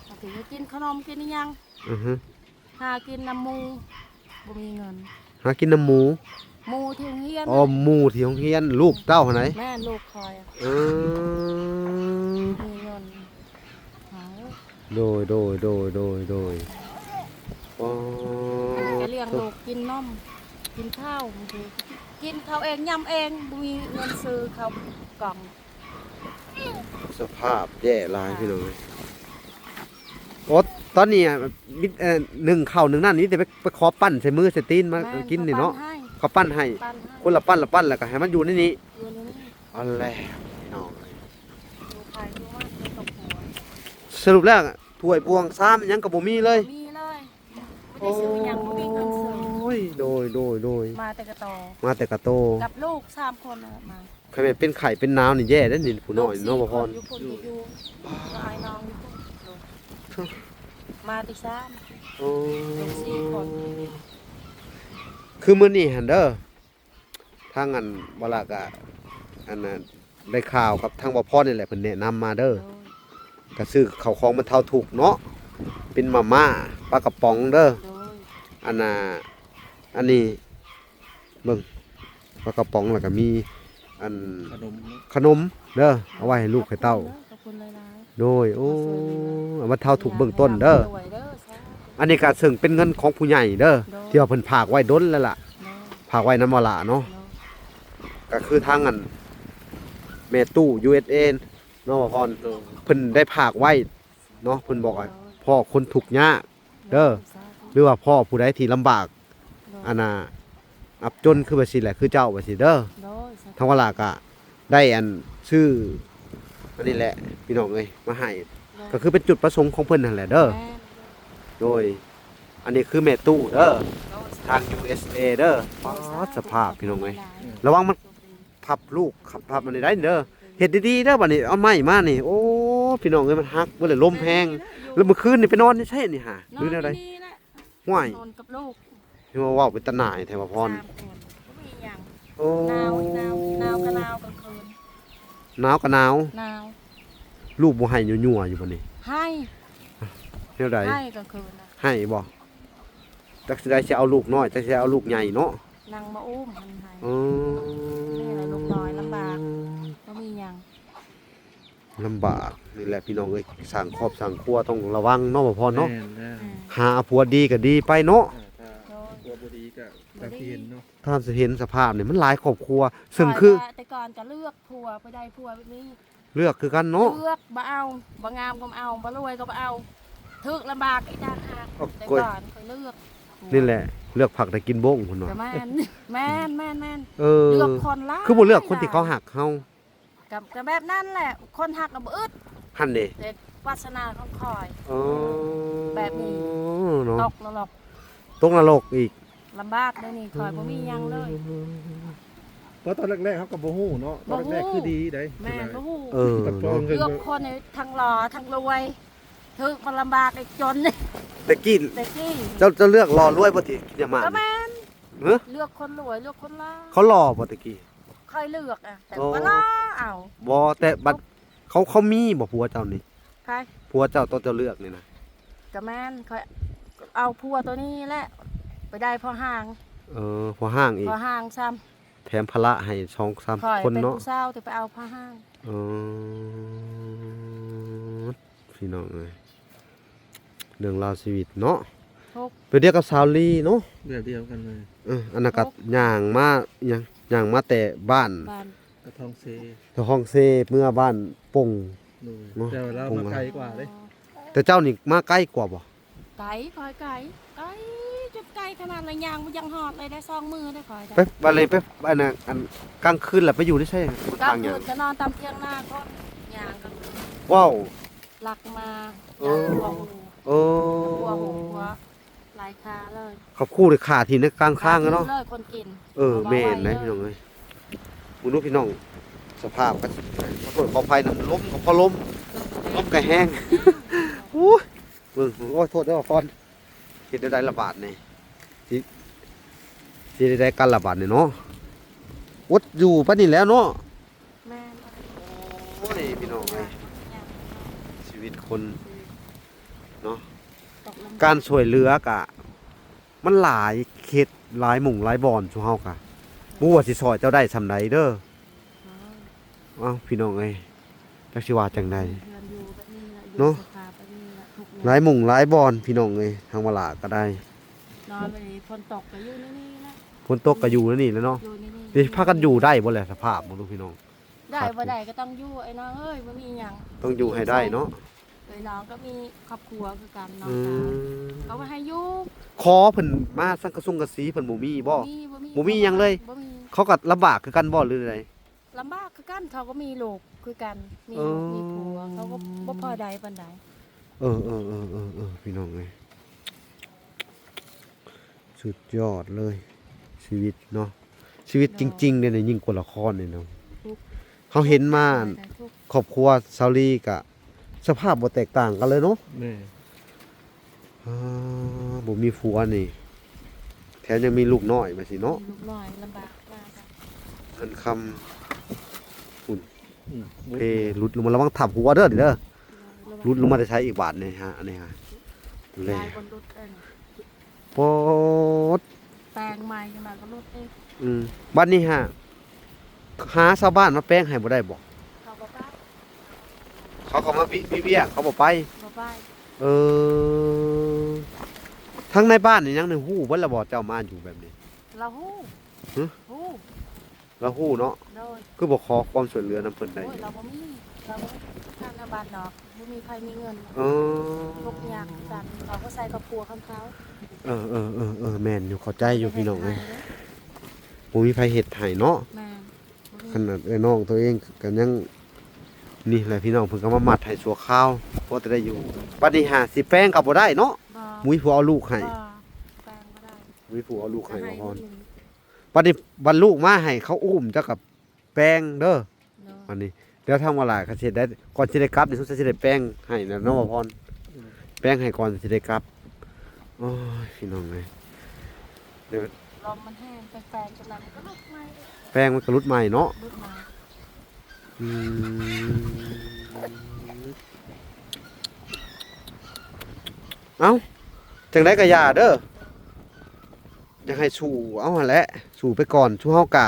ບາງທີກໍກິນຂະໜົມກິນອີ່ຫຍັງ. ອືຮຶ ຫາກິນນຳໝູ່ ບໍ່ມີເງິນ. ຫາກິນນຳໝູ່? ໝູ່ທີ່ໂຮງຮຽນ. ອໍ ໝູ່ທີ່ໂຮງຮຽນ ລູກເຈົ້າຫັ້ນໃດ? ແມ່ນ ລູກຂ້ອຍ. ເອີ ມີເງິນຫາ. ໂດຍໆໆໆໆ ອໍ ກໍລ້ຽງລູກກິນນົມ ກິນເຂົ້າ ບາງທີກິນເຂົ້າເອງ ຫຍ້ຳເອງ ບໍ່ມີເງິນຊື້ເຂົ້າກ່ອງ. ສະພາບແຍ່ຫຼາຍ ອ່າ ພີ່ນ້ອງເອີຍ. ໂອ້ ຕອນນີ້ ອາ ມິ ເອີ ໜຶ້ງເຂົ້າໜຶ້ງນັ້ນ ມີແຕ່ໄປ ໄປຂໍປັ້ນໃສ່ມືໃສ່ຕີນມາ ແມ່ນ ກິນນີ້ເນາະ. ເຂົາປັ້ນໃຫ້ ເຂົາປັ້ນໃຫ້ ຄົນລະປັ້ນລະປັ້ນ ແລ້ວກໍໃຫ້ມັນຢູ່ໃນນີ້. ຢູ່ໃນນີ້ ອັນແລ້ວ ພີ່ນ້ອງເອີຍ ຢູ່ໃຜຢູ່ມັນ ໃນຄອບຄົວ. ສະຫຼຸບແລ້ວ ຖ້ວຍບ່ວງຊາມຫຍັງກໍບໍ່ມີເລີຍ. ບໍ່ມີເລີຍ. ບໍ່ໄດ້ຊື້ຫຍັງ ບໍ່ມີເງິນຊື້. ໂອ້ຍ ໂດຍໆໆ ມາແຕ່ກະໂຕ ມາແຕ່ກະໂຕ ກັບລູກສາມຄົນນະ ມາ. ຄັນແມ່ນເປັນໄຂ້ເປັນໜາວນີ້ແຍ່ເດ້ນີ້ ຜູ້ນ້ອຍເນາະ ບໍ່ພອນ. ລູກສີ່ຄົນ ຢູ່ພຸ້ນ ຢູ່ ກໍອ້າຍນ້ອງຢູ່ພຸ້ນ. ມາແຕ່ສາມ ໂອ້ ລູກສີ່ຄົນ. ຄືມື້ນີ້ຫັ້ນເດີ ທາງອັນ ບໍ່ລະກະ ອັນນ່າ ໄດ້ຂ່າວກັບທາງບໍ່ພອນນີ້ແຫຼະ ເພິ່ນແນະນຳມາເດີ. ໂດຍ ກະຊື້ເຂົ້າຂອງບັນເທົາທຸກເນາະ ເປັນມາມ່າ ປາກະປ໋ອງເດີ. ໂດຍ ອັນນ່າ ອັນນີ້ເບິ່ງ ປາກະປ໋ອງ ແລ້ວກະມີອັນ ຂະໜົມ ຂະໜົມເດີ ເອົາໄວ້ໃຫ້ລູກໃຫ້ເຕົ້າ. ຂອບຄຸນເດີ ຂອບຄຸນຫຼາຍໆ. ໂດຍ ໂອ້ ມາຊ່ວຍເຫຼືອ ບັນເທົາທຸກເບື້ອງຕົ້ນເດີ. ໂດຍ ໂດຍ ສາທຸ. ອັນນີ້ກໍເຊິ່ງເປັນເງິນຂອງຜູ້ໃຫຍ່ເດີ ໂດຍ ທີ່ວ່າເພິ່ນຝາກໄວ້ດົນແລ້ວລະ ໂດຍ ຝາກໄວ້ນຳວ່າຫຼ້າເນາະ. ໂດຍ ກໍຄືທາງອັນແມ່ຕູ້ ຢູເອສເອ ເນາະ ວ່າພອນ ໂດຍ ເພິ່ນໄດ້ຝາກໄວ້ເນາະ ເພິ່ນບອກວ່າ ໂດຍ ພໍ້ຄົນທຸກຍາກເດີ ໂດຍ ສາທຸ ຫຼືວ່າພໍ້ຜູ້ໃດທີ່ລຳບາກ ໂດຍ ອັນນ່າ ອັບຈົນຄືວ່າຊີ້ແຫຼະ ຄືເຈົ້າວ່າຊີ້ເດີ. ໂດຍ ສາທຸ. ທາງວ່າຫຼ້າກໍ ໄດ້ອັນຊື້ອັນນີ້ແຫຼະພີ່ນ້ອງເອີຍ ມາໃຫ້ ໂດຍ ກໍຄືເປັນຈຸດປະສົງຂອງເພິ່ນຫັ້ນແຫຼະເດີ. ແມ່ນ ໂດຍ ອັນນີ້ຄືແມ່ຕູ້ເດີ ໂດຍ ທາງ ຢູເອສເອ ເດີ. ໂດຍ ປາດ ສະພາບພີ່ນ້ອງເອີຍ ຫຼາຍໆ ລະວັງມັນພັບລູກ ຄັບພັບອັນນີ້ໄດ້ເດີ. ເຮັດດີໆເດີ ບັດນີ້ເອົາໄມ້ມານີ້ ໂອ້ ພີ່ນ້ອງເອີຍ ມັນຫັກເບິດແລ້ວ ລົມແຮງ ແລ້ວມື້ຄືນນີ້ໄປນອນຢູ່ໃສນີ້ຫາ ຫຼືແນວໃດ? ນອນຢູ່ນີ້ແຫຼະ. ຫ້ວຍ ນອນກັບລູກ ຄືວ່າເວົ້າເປັນຕາໜ່າຍແທ້ວ່າພອນ. ສາມຄົນ ບໍ່ມີຫຍັງ. ໂອ້ ໜາວ ໜາວ ໜາວກໍໜາວກາງຄືນ. ໜາວກໍໜາວ. ໜາວ. ລູກບໍ່ໄຫ້ຍົວໆຢູ່ບໍ່ນີ້? ໄຫ້. ແນວໃດ? ໄຫ້ກາງຄືນນະ. ໄຫ້ບໍ່? ຈັກຊິໄດ້ຊິເອົາລູກນ້ອຍ ຈັກຊິໄດ້ເອົາລູກໃຫຍ່ເນາະ. ນັ່ງມາອຸ້ມມັນໄຫ້. ອໍ ນີ້ແຫຼະລູກນ້ອຍລຳບາກ ບໍ່ມີຫຍັງ. ລຳບາກນີ້ແຫຼະພີ່ນ້ອງເອີຍ ສ້າງຄອບສ້າງຄົວຕ້ອງລະວັງເນາະ ບໍ່ພອນເນາະ. ແມ່ນແລ້ວ ອືມ ຫາເອົາຜົວດີກໍດີໄປເນາະ. ອ່າ ຖ້າ ໂດຍ ຜົວບໍ່ດີກໍ ບໍ່ດີ ຕາມທີ່ເຫັນເນາະ ຕາມທີ່ເຫັນສະພາບນີ້ມັນຫຼາຍຄອບຄົວ ເຊິ່ງຄື ແຕ່ ແຕ່ກ່ອນກໍເລືອກຜົວ ຜູ້ໃດຜົວແບບນີ້ ເລືອກຄືກັນເນາະ. ເລືອກ ບໍ່ເອົາ ບໍ່ງາມກໍບໍ່ເອົາ ບໍ່ລວຍກໍບໍ່ເອົາ ຖືກລຳບາກອີກຕ່າງຫາກ. ໂອ້ຍ ແຕ່ກ່ອນຂ້ອຍເລືອກ ນີ້ແຫຼະ ເລືອກຜັກໄດ້ກິນບົ້ງພຸ້ນວ່າ. ແມ່ນ ແມ່ນໆໆ ເອີ ເລືອກຄົນຫຼາຍ ຄືບໍ່ເລືອກຄົນທີ່ເຂົາຮັກເຮົາ. ກໍ ກໍແບບນັ້ນແຫຼະ ຄົນຮັກກໍບໍ່ອຶດ ຫັ້ນເດ ແຕ່ວາດສະໜາຂອງຂ້ອຍ. ອໍ ແບບນີ້ເນາະ ຕົກນະລົກ ຕົກນະລົກອີກ ລຳບາກເດນີ້ ຂ້ອຍບໍ່ມີຫຍັງເລີຍ. ເພາະຕອນແລກໆ ເຮົາກໍບໍ່ຮູ້ເນາະ ຕອນແລກໆ ຄືດີໄດ໋ ແມ່ນ ບໍ່ຮູ້ ເອີ ເນາະ ເລືອກຄົນໃຫ້ທັງຫຼໍ່ທັງລວຍ ຖືກມາລຳບາກໄດ້ຈົນ ແຕ່ກີ້ ແຕ່ກີ້ ເຈົ້າ ເຈົ້າເລືອກຫຼໍ່ລວຍບໍ່ຕິ ກິດຍາມາ ກໍແມ່ນ ຮະ ເລືອກຄົນລວຍ ເລືອກຄົນຫຼໍ່ ເຂົາຫຼໍ່ບໍ່ແຕ່ກີ້ ຂ້ອຍເລືອກ ແຕ່ ໂອ້ ບໍ່ຫຼໍ່ເອົາ ບໍ່ ແຕ່ບັດ ເຂົາ ເຂົາມີບໍ່ຜົວເຈົ້ານີ້ ໃຜ ຜົວເຈົ້າ ຕອນເຈົ້າເລືອກນີ້ນະ ກໍແມ່ນ ຂ້ອຍເອົາຜົວໂຕນີ້ແຫຼະ ໄປໄດ້ພໍ່ຮ້າງ ເອີ ພໍ່ຮ້າງອີກ ພໍ່ຮ້າງຊ້ຳ ແຖມພາລະໃຫ້ສອງສາມຄົນເນາະ ຂ້ອຍເປັນຜູ້ສາວ ແຕ່ໄປເອົາພໍ່ຮ້າງ ເອີ ພີ່ນ້ອງເອີຍ ເລື່ອງລາວຊີວິດເນາະ ທຸກ ແບບດຽວກັບສາວລີເນາະ ແບບດຽວກັນເລີຍ ເອີ ອັນນັ້ນກໍ ທຸກ ຍ່າງມາ ຫຍັງ ຍ່າງມາແຕ່ບ້ານ ບ້ານກະທອງເຊ ກະທອງເຊ ເມືອບ້ານປົງ ໂດຍ ເນາະ ແຕ່ວ່າລາວ ປົງ ມາໄກກວ່າເດ້ ແຕ່ເຈົ້ານີ້ມາໄກກວ່າບໍ່? ໄກ ຂ້ອຍໄກ ໄກ ຈຸດໄກຂະໜາດລະ ຍ່າງບໍ່ຍັງຮອດເລີຍໄດ໋ ສອງມື້ໄດ໋ຂ້ອຍໄດ້ ໄປ ບາດນີ້ໄປ ອັນນັ້ນ ອັນ ກາງຄືນລະໄປຢູ່ໃນໃສ? ກາງຄືນກໍນອນຕາມຖຽງນາຄົນ ຍ່າງກາງຄືນ ວ້າວ ລັກມາ ເອີ ເອີ ຫົວຫົວ ຫຼາຍຄາເລີຍ ຂັບຂູ່ໄດ້ຄາທີ່ໃນກາງທາງເນາະ ເລີຍຄົນກິນ ເອີ ແມ່ນໄດ໋ ພີ່ນ້ອງເອີຍ ເບິ່ງດູພີ່ນ້ອງ ສະພາບກໍ ຂໍໂທດຂໍອະໄພນຳ ລົມກໍພໍລົມ ລົມກໍແຮງ ໂອ້ຍ ເບິ່ງ ໂອ້ຍ ໂທດເດີພອນ ເຮັດແນວໃດລະບາດນີ້ ຊິ ຊິໄດ້ກັນລະບາດນີ້ເນາະ ອົດຢູ່ປານນີ້ແຫຼະເນາະ ແມ່ນ ໂອ້ຍ ພີ່ນ້ອງເອີຍ ຊີວິດຄົນເນາະ ການຊ່ວຍເຫຼືອກະ ມັນຫຼາຍເຂດ ຫຼາຍໝ່ອງຫຼາຍບ່ອນ ຊຸມເຮົາກະບໍ່ຮູ້ວ່າຊິຊ່ອຍເຈົ້າໄດ້ສ່ຳໃດເດີ ເອົ້າ ພີ່ນ້ອງເອີຍ ຈັກຊິວ່າຈັ່ງໃດ ເນາະ ຫຼາຍໝ່ອງຫຼາຍບ່ອນ ພີ່ນ້ອງເອີຍ ທາງວາລາກໍໄດ້ ນອນໄປນີ້ ຝົນຕົກກໍຢູ່ໃນນີ້ແຫຼະ ຝົນຕົກກໍຢູ່ໃນນີ້ແຫຼະເນາະ ຢູ່ໃນນີ້ ຊິພາກັນຢູ່ໄດ້ບໍ່ແຫຼະ ສະພາບເບິ່ງດູພີ່ນ້ອງ ໄດ້ບໍ່ໄດ້ກໍຕ້ອງຢູ່ ໄອ້ນ້ອງເອີຍ ບໍ່ມີຫຍັງ ຕ້ອງຢູ່ໃຫ້ໄດ້ເນາະ ເອີຍ ນ້ອງກໍມີຄອບຄົວຄືກັນ ນ້ອງ ອືມ ສາວ ເຂົາວ່າໃຫ້ຢູ່ ຂໍເພິ່ນມາສັງກະສຸງກະສີເພິ່ນບໍ່ມີບໍ່? ບໍ່ມີ ບໍ່ມີ ບໍ່ມີຫຍັງເລີຍ ບໍ່ມີ ເຂົາກໍລຳບາກຄືກັນບໍ່ ຫຼືໃດ? ລຳບາກຄືກັນ ເຂົາກໍມີລູກຄືກັນ ມີ ເອີ ລູກມີຜົວ ເຂົາກໍບໍ່ພໍໄດ້ປານໃດ ເອີ ເອີ ພີ່ນ້ອງເອີຍ ສຸດຍອດເລີຍ ຊີວິດເນາະ ຊີວິດ ໂດຍ ຈິງໆ ເດນີ້ ຍິ່ງກວ່າລະຄອນນີ້ເນາະ ທຸກ ເຮົາເຫັນມາ ທຸກ ຄອບຄົວຊາວລີກະ ສະພາບບໍ່ແຕກຕ່າງກັນເລີຍເນາະ ແມ່ນ ອ່າ ບໍ່ມີຜົວນີ້ ແຖມຍັງມີລູກນ້ອຍ ວ່າຊີ້ເນາະ ມີລູກນ້ອຍລຳບາກມາກ ເງິນຄຳ ພຸ້ນ ອືມ ເພ ຫຼຸດລົງມາ ລະວັງທັບຫົວເດີ ນີ້ເດີ ລະວັງ ຫຼຸດລົງມາແຕ່ໃສອີກບາດນີ້ຮະ ອັນນີ້ຮະ ແລະ ໂອ້ ປອດ ແປງໃໝ່ຂຶ້ນມາກໍຫຼຸດອີກ ອືມ ບັດນີ້ຫາ ຫາຊາວບ້ານມາແປງໃຫ້ບໍ່ໄດ້ບໍ່? ເຂົາບໍ່ໄປ ເຂົາກໍມາວຽກ ເຂົາບໍ່ໄປ ບໍ່ໄປ ເອີ ທາງໃນບ້ານນີ້ຍັງໄດ້ຮູ້ເບິດແລ້ວບໍ່ ເຈົ້າມາຢູ່ແບບນີ້? ລາວຮູ້ ຮະ? ຮູ້ ລາວຮູ້ເນາະ ໂດຍ ຄືບໍ່ຂໍຄວາມຊ່ວຍເຫຼືອນຳເພິ່ນໄດ້? ໂອ້ຍ ລາວບໍ່ມີ ລາວບໍ່ມີທາງນຳບ້ານດອກ ບໍ່ມີໃຜມີເງິນ ເອີ ທຸກຍາກຄືກັນ ເຂົາກໍໃສ່ຄອບຄົວຂອງເຂົາ ເອີ ເອີ ເອີ ເອີ ແມ່ນຢູ່ ເຂົ້າໃຈຢູ່ພີ່ນ້ອງເອີຍ ບໍ່ມີໃຜເຮັດໃຫ້ເນາະ ແມ່ນ ຂະໜາດເອື້ອຍນ້ອງໂຕເອງກໍຍັງ ນີ້ແຫຼະພີ່ນ້ອງ ເພິ່ນກໍມາມັດໃຫ້ຊົ່ວຄາວ ພໍແຕ່ໄດ້ຢູ່ ບັດນີ້ຫາຊິແປງກໍບໍ່ໄດ້ເນາະ ບໍ່ ບໍ່ມີຜູ້ເອົາລູກໃຫ້ ບໍ່ ແປງບໍ່ໄດ້ ບໍ່ມີຜູ້ເອົາລູກໃຫ້ ກໍໃຫ້ ບໍ່ພໍ ບັດນີ້ບັດລູກມາໃຫ້ເຂົາອຸ້ມ ເຈົ້າກໍແປງເດີ ເນາະ ອັນນີ້ ດຽວທາງວ່າຫຼາຍກໍຊິໄດ້ ກ່ອນຊິໄດ້ກັບນີ້ ສົງໄສຊິໄດ້ແປງໃຫ້ແລ້ວເນາະ ບໍ່ພອນ ອືມ ແປງໃຫ້ກ່ອນຊິໄດ້ກັບ ໂອ້ຍ ພີ່ນ້ອງເອີຍ ດຽວ ລົມມັນແຮງ ແປງໆ ຈັ່ງໃດມັນກໍຫຼຸດໃໝ່ ແປງມັນກໍຫຼຸດໃໝ່ເນາະ ຫຼຸດໃໝ່ ອືມ ເອົ້າ ຈັ່ງໃດກໍຢ່າເດີ ຢາກໃຫ້ສູ້ເອົາຫັ້ນແຫຼະ ສູ້ໄປກ່ອນ ຊຸມເຮົາກະ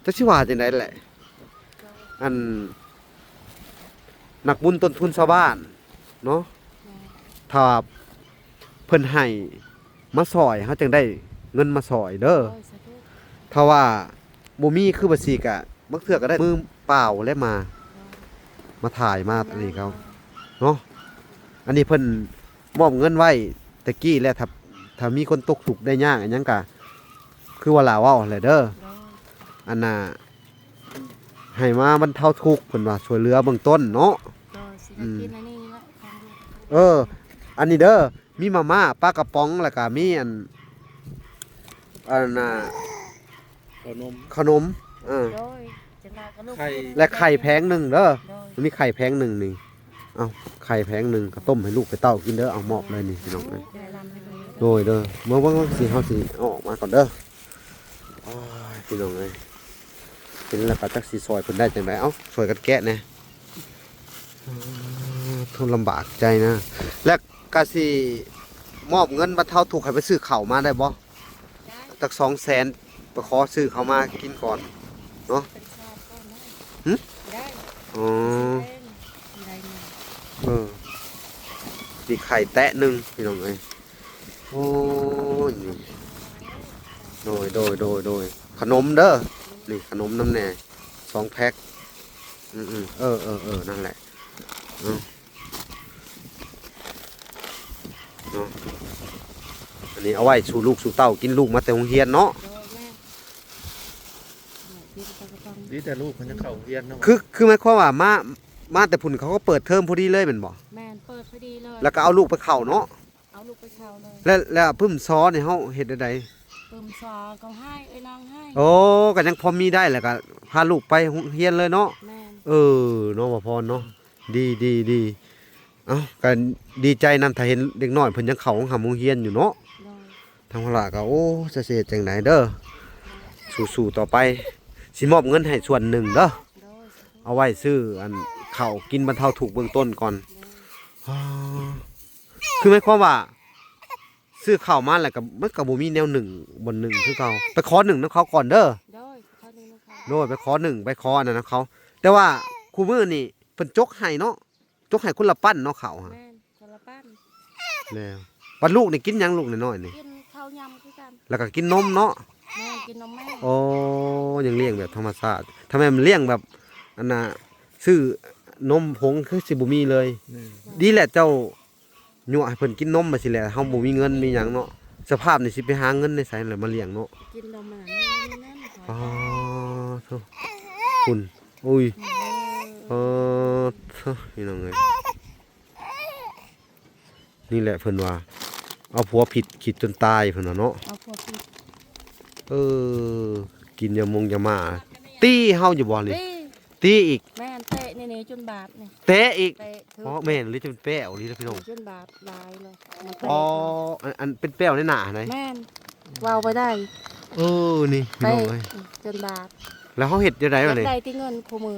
ຈັກຊິວ່າຈັ່ງໃດແຫຼະ ອັນ ນັກບຸນຕົ້ນທຶນຊາວບ້ານເນາະ ແມ່ນ ຖ້າເພິ່ນໃຫ້ມາຊ່ອຍ ເຮົາຈັ່ງໄດ້ເງິນມາຊ່ອຍເດີ ໂອ້ຍ ສາທຸ ຖ້າວ່າບໍ່ມີຄືວ່າຊີ້ກະ ບາງເທື່ອກໍໄດ້ມືເປົ່າແຫຼະມາ ໂອ້ຍ ມາຖ່າຍມາອັນນີ້ເຂົາ ເນາະ ອັນນີ້ເພິ່ນມອບເງິນໄວ້ແຕ່ກີ້ແລ້ວ ຖ້າ ຖ້າມີຄົນຕົກທຸກໄດ້ຍາກອີ່ຫຍັງກະ ຄືວ່າລາວເວົ້າຫັ້ນແຫຼະເດີ ໂດຍ ອັນນ່າ ໃຫ້ມາບັນເທົາທຸກ ເພິ່ນວ່າຊ່ວຍເຫຼືອເບື້ອງຕົ້ນເນາະ ໂດຍ ຊິໄດ້ ອືມ ກິນອັນນີ້ແຫຼະ ຂອງ ເອີ ອັນນີ້ເດີ ມີມາມ່າ ປາກະປ໋ອງ ແລ້ວກະມີອັນ ອັນນ່າ ເຂົ້າໜົມ ເຂົ້າໜົມ ເອີ ໂດຍ ຈັ່ງວ່າກໍລູກ ໄຂ່ ແລະໄຂ່ແຜງໜຶ່ງເດີ ໂດຍ ມັນມີໄຂ່ແຜງໜຶ່ງນີ້ ເອົາ ໄຂ່ແຜງໜຶ່ງກໍຕົ້ມໃຫ້ລູກໃຫ້ເຕົ້າກິນເດີ ເອົາ ມອບເລີຍນີ້ພີ່ນ້ອງເອີຍ ໄດ້ລຳໃຫ້ເພິ່ນ ໂດຍ ເດີ ເບິ່ງໆ ເບິ່ງຊິ ເຮົາຊິເອົາອອກມາກ່ອນເດີ ໂອ້ຍ ພີ່ນ້ອງເອີຍ ເຫັນແລ້ວກໍຈັກຊິຊ່ອຍເພິ່ນໄດ້ຈັ່ງໃດ ເອົ້າ ຊ່ວຍກັນແກະແດ່ ເອີ ທຸນລຳບາກໃຈນະ ແລະກະຊິມອບເງິນບັນເທົາທຸກໃຫ້ໄປຊື້ເຂົ້າມາໄດ້ບໍ່? ໄດ້ ຈັກສອງແສນ ໄປຂໍຊື້ເຂົ້າມາກິນກ່ອນເນາະ ເປັນຊາດກ່ອນໄດ້ ຫຶ? ໄດ້ ອໍ ຊິໄດ້ເງິນ ເອີ ມີໄຂ່ແຕະໜຶ່ງ ພີ່ນ້ອງເອີຍ ໂອ້ຍ ນີ້ ໂດຍ ໂດຍ ໂດຍ ໂດຍ ຂະໜົມເດີ ນີ້ຂະໜົມນຳແດ່ ສອງແພັກ ອືມໆ ເອີໆໆ ນັ້ນແຫຼະ ເອົາ ເນາະ ອັນນີ້ເອົາໄວ້ສູ່ລູກສູ່ເຕົ້າກິນ ລູກມາແຕ່ໂຮງຮຽນເນາະ ໂດຍ ແມ່ນ ດີແຕ່ລູກເພິ່ນຍັງເຂົ້າໂຮງຮຽນເນາະ ຄື ຄືໝາຍຄວາມວ່າມາ ມາແຕ່ພຸ້ນເຂົາກໍເປີດເທີມພໍດີເລີຍແມ່ນບໍ່? ແມ່ນ ເປີດພໍດີເລີຍ ແລ້ວກໍເອົາລູກໄປເຂົ້າເນາະ ເອົາລູກໄປເຂົ້າເລີຍ ແລ້ວ ແລ້ວປຶ້ມຊໍນີ້ເຮົາເຮັດແນວໃດ? ປຶ້ມຊໍກໍໃຫ້ ເອີຍ ນ້ອງໃຫ້ ໂອ້ ກໍຍັງພໍມີໄດ້ ແລ້ວກໍພາລູກໄປໂຮງຮຽນເລີຍເນາະ ແມ່ນ ເອີ ເນາະ ບ່າວພອນເນາະ ດີ ດີ ດີ ເອົ້າ ກໍດີໃຈນຳ ຖ້າເຫັນເດັກນ້ອຍເພິ່ນຍັງເຂົ້າໂຮງຮ່ຳໂຮງຮຽນຢູ່ເນາະ ໂດຍ ທາງພາລະກໍ ໂອ້ ຈະຊິເຮັດຈັ່ງໃດເດີ ສູ້ໆຕໍ່ໄປ ຊິມອບເງິນໃຫ້ສ່ວນໜຶ່ງເດີ ໂດຍ ເອົາໄວ້ຊື້ອັນເຂົ້າກິນບັນເທົາທຸກເບື້ອງຕົ້ນກ່ອນ ໂດຍ ອໍ ຄືໝາຍຄວາມວ່າ ຊື້ເຂົ້າມາແລ້ວກໍ ມັນກໍບໍ່ມີແນວໜຶ້ງບ່ອນໜຶ້ງຄືເກົ່າ ໄປຂໍໜຶ້ງນຳເຂົາກ່ອນເດີ ໂດຍ ຂໍໜຶ້ງນຳເຂົາ ໂດຍ ໄປຂໍໜຶ້ງ ໄປຂໍອັນນັ້ນນຳເຂົາ ແຕ່ວ່າຄູ່ມື້ນີ້ເພິ່ນຈົກໃຫ້ເນາະ ຈົກໃຫ້ຄົນລະປັ້ນເນາະເຂົ້າ ແມ່ນ ຄົນລະປັ້ນ ແລ້ວບັດລູກນີ້ກິນຫຍັງ ລູກນ້ອຍໆນີ້? ກິນເຂົ້າຍຳຄືກັນ ແລ້ວກໍກິນນົມເນາະ ແມ່ນ ກິນນົມແມ່ ໂອ້ ຍັງລ້ຽງແບບທຳມະຊາດ ຖ້າແມ່ນລ້ຽງແບບ ອັນນ່າ ຊື້ນົມຜົງຄືຊິບໍ່ມີເລີຍ ແມ່ນ ດີແຫຼະເຈົ້າ ຍົວະໃຫ້ເພິ່ນກິນນົມມາຊີ້ແຫຼະ ເຮົາບໍ່ມີເງິນມີຫຍັງເນາະ ສະພາບນີ້ຊິໄປຫາເງິນໃນໃສລະມາລ້ຽງເນາະ ກິນນົມມັນບໍ່ມີເງິນ ອໍ ໂທ້ ພຸ້ນ ອຸ້ຍ ເອີ ອໍ ໂທ້ ພີ່ນ້ອງເອີຍ ນີ້ແຫຼະເພິ່ນວ່າ ເອົາຜົວຜິດຄິດຈົນຕາຍ ເພິ່ນວ່າເນາະ ເອົາຜົວຜິດ ເອີ ກິນຢາມົງຢາມ້າ ຕີເຮົາຢູ່ບໍ່ນີ້? ຕີ ຕີອີກ ແມ່ນ ເຕະນີ້ໆ ຈົນບາດນີ້ ເຕະອີກ ເຕະ ອໍ ແມ່ນ ຫຼື ຈະເປັນແປ້ວນີ້ລະພີ່ນ້ອງ ຈົນບາດຫຼາຍເລີຍ ອໍ ອັນ ອັນເປັນແປ້ວໃນໜ້າຫັ້ນໃດ ແມ່ນ ເວົ້າບໍ່ໄດ້ ເອີ ນີ້ພີ່ນ້ອງເອີຍ ເຕະຈົນບາດ ແລ້ວເຮົາເຮັດຈັ່ງໃດບາດນີ້? ຢາກໄດ້ແຕ່ເງິນຄູ່ມື້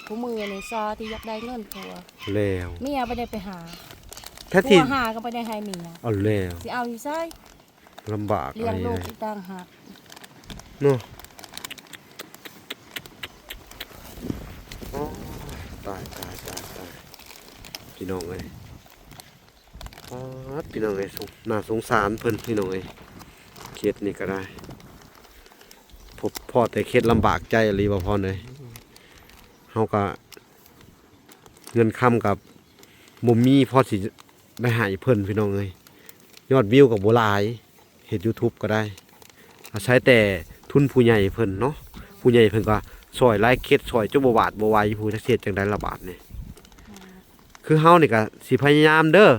ຄູ່ມື້ນີ້ຊໍທີ່ຢາກໄດ້ເງິນຜົວ ແລ້ວ ເມຍບໍ່ໄດ້ໄປຫາ ແທ້ທີ່ ຜົວຫາກໍບໍ່ໄດ້ໃຫ້ເມຍ ເອົາແລ້ວ ຊິເອົາຢູ່ໃສ? ລຳບາກ ລ້ຽງລູກອີກຕ່າງຫາກເນາະ ໂອ້ຍ ຕາຍ ຕາຍ ຕາຍ ຕາຍ ພີ່ນ້ອງເອີຍ ປາດ ພີ່ນ້ອງເອີຍ ສົງ ໜ້າສົງສານເພິ່ນ ພີ່ນ້ອງເອີຍ ເຂດນີ້ກໍໄດ້ ພົບພໍ້ແຕ່ເຂດລຳບາກໃຈອີ່ຫຼີ ບ່າວພອນເອີຍ ເຮົາກໍ ເງິນຄຳກໍບໍ່ມີພໍຊິໄດ້ໃຫ້ເພິ່ນ ພີ່ນ້ອງເອີຍ ຍອດວິວກໍບໍ່ຫຼາຍ ເຮັດຢູທູບກໍໄດ້ ອາໄສແຕ່ທຶນຜູ້ໃຫຍ່ເພິ່ນເນາະ ຜູ້ໃຫຍ່ເພິ່ນກໍຊ່ອຍຫຼາຍເຂດ ຊ່ອຍຈົນບໍ່ຫວາດບໍ່ໄຫວ ຜູ້ຈັກຊິເຮັດຈັ່ງໃດລະບາດນີ້ ຄືເຮົານີ້ກໍຊິພະຍາຍາມເດີ ໂດຍ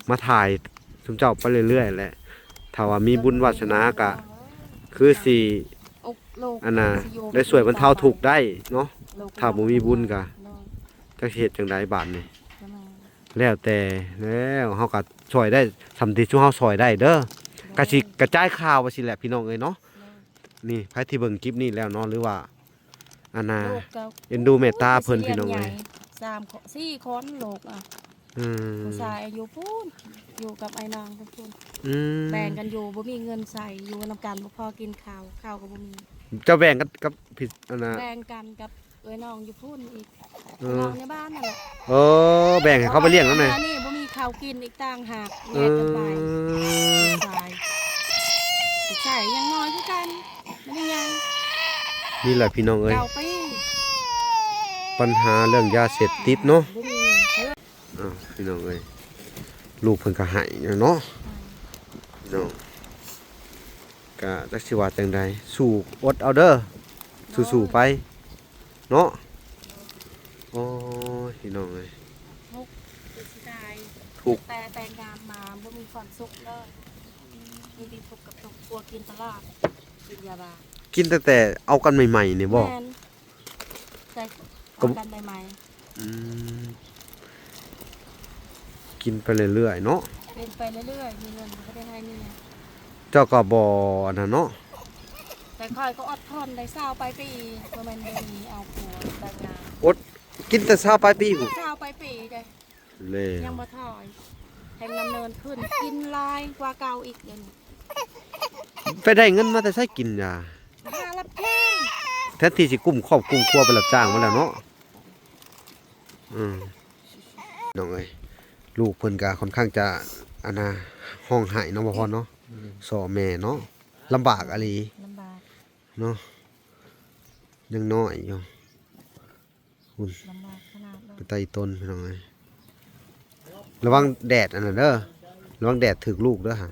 ມາຖ່າຍຊຸມເຈົ້າໄປເລື້ອຍໆແຫຼະ ຖ້າວ່າມີບຸນວາສະໜາກໍຄືຊິ ອັນນ່າ ໄດ້ຊ່ວຍບັນເທົາທຸກໄດ້ເນາະ ຖ້າບໍ່ມີບຸນກະ ໂດຍ ຈັກຊິເຮັດຈັ່ງໃດບາດນີ້ ກໍແມ່ນ ແລ້ວແຕ່ ແລ້ວເຮົາກໍຊ່ອຍໄດ້ສ່ຳທີ່ຊຸມເຮົາຊ່ອຍໄດ້ເດີ ໂດຍ ກະຊິກະຈາຍຂ່າວວ່າຊີ້ແຫຼະ ພີ່ນ້ອງເອີຍເນາະ ໂດຍ ນີ້ ໃຜທີ່ເບິ່ງຄລິບນີ້ແລ້ວເນາະ ຫຼືວ່າ ອັນນ່າ ເອັນດູເມດຕາເພິ່ນ ພີ່ນ້ອງເອີຍ ສາມຄົນ ສີ່ຄົນລູກ ອືມ ຜູ້ຊາຍຢູ່ພຸ້ນ ຢູ່ກັບອ້າຍນ້ອງເພິ່ນພຸ້ນ ອືມ ແບ່ງກັນຢູ່ ບໍ່ມີເງິນໃຊ້ ຢູ່ນຳກັນບໍ່ພໍກິນເຂົ້າ ເຂົ້າກໍບໍ່ມີ ເຈົ້າແບ່ງກັນກັບ ອັນນ່າ ແບ່ງກັນກັບເອື້ອຍນ້ອງຢູ່ພຸ້ນອີກ ເອີ ນ້ອງໃນບ້ານນັ້ນແຫຼະ ເອີ ແບ່ງໃຫ້ເຂົາໄປລ້ຽງນຳແດ່ ອັນນີ້ບໍ່ມີເຂົ້າກິນອີກຕ່າງຫາກ ແຍກກັນໄປ ເອີ ຕາຍ ໃຊ້ຍັງນ້ອຍຄືກັນ ບໍ່ໄດ້ຫຍັງ ນີ້ແຫຼະ ພີ່ນ້ອງເອີຍ ເກົ້າປີ ບັນຫາເລື່ອງຢາເສບຕິດເນາະ ບໍ່ມີເງິນຊື້ ອ້າວ ພີ່ນ້ອງເອີຍ ລູກເພິ່ນກໍໃຫ້ເນາະ ພີ່ນ້ອງ ກະຈັກຊິວ່າຈັ່ງໃດ ສູ້ອົດເອົາເດີ ໂດຍ ສູ້ໆໄປເນາະ ໂອ້ຍ ພີ່ນ້ອງເອີຍ ທຸກ ເສຍດາຍ ທຸກ ແຕ່ແຕ່ງງານມາບໍ່ມີຄວາມສຸກເລີຍ ມີແຕ່ທຸກກັບທຸກ ຜົວກິນຕະຫຼອດ ກິນຢາບ້າ ກິນຕັ້ງແຕ່ເອົາກັນໃໝ່ໆນີ້ບໍ່? ແມ່ນ ແຕ່ ກໍ ເອົາກັນໃໝ່ໆ ອືມ ກິນໄປເລື້ອຍໆເນາະ ກິນໄປເລື້ອຍໆ ມີເງິນກໍໄດ້ໃຫ້ເມຍ ເຈົ້າກໍບໍ່ອັນນັ້ນເນາະ ແຕ່ຂ້ອຍກໍອົດທົນໄດ້ຊາວປາຍປີ ບໍ່ແມ່ນດຽວນີ້ເອົາຜົວແຕ່ງງານ ອົດ ກິນແຕ່ຊາວປາຍປີພຸ້ນ ຊາວປາຍປີເດ້ ແລ້ວ ຍັງບໍ່ຖອຍ ແຮງດຳເນີນຂຶ້ນ ກິນຫຼາຍກວ່າເກົ່າອີກດຽວນີ້ ໄປໄດ້ເງິນມາແຕ່ໃສກິນຢາ? ຫາຮັບຈ້າງ ແທນທີ່ຊິກຸ້ມຄອບກຸ້ມຄົວໄປຮັບຈ້າງມາແລ້ວເນາະ ອືມ ນ້ອງເອີຍ ລູກເພິ່ນກະຄ່ອນຂ້າງຈະ ອັນນ່າ ຮ້ອງໄຫ້ເນາະ ບໍ່ພອນເນາະ ອືມ ສໍ້ແມ່ເນາະ ລຳບາກອີ່ຫຼີ ລຳບາກເນາະ ຍັງນ້ອຍຢູ່. ພຸ້ນ ລຳບາກຂະໜາດເນາະ ໄປໄຕ່ຕົ້ນພີ່ນ້ອງເອີຍ ລະວັງແດດອັນນັ້ນເດີ ລະວັງແດດຖືກລູກເດີຫາ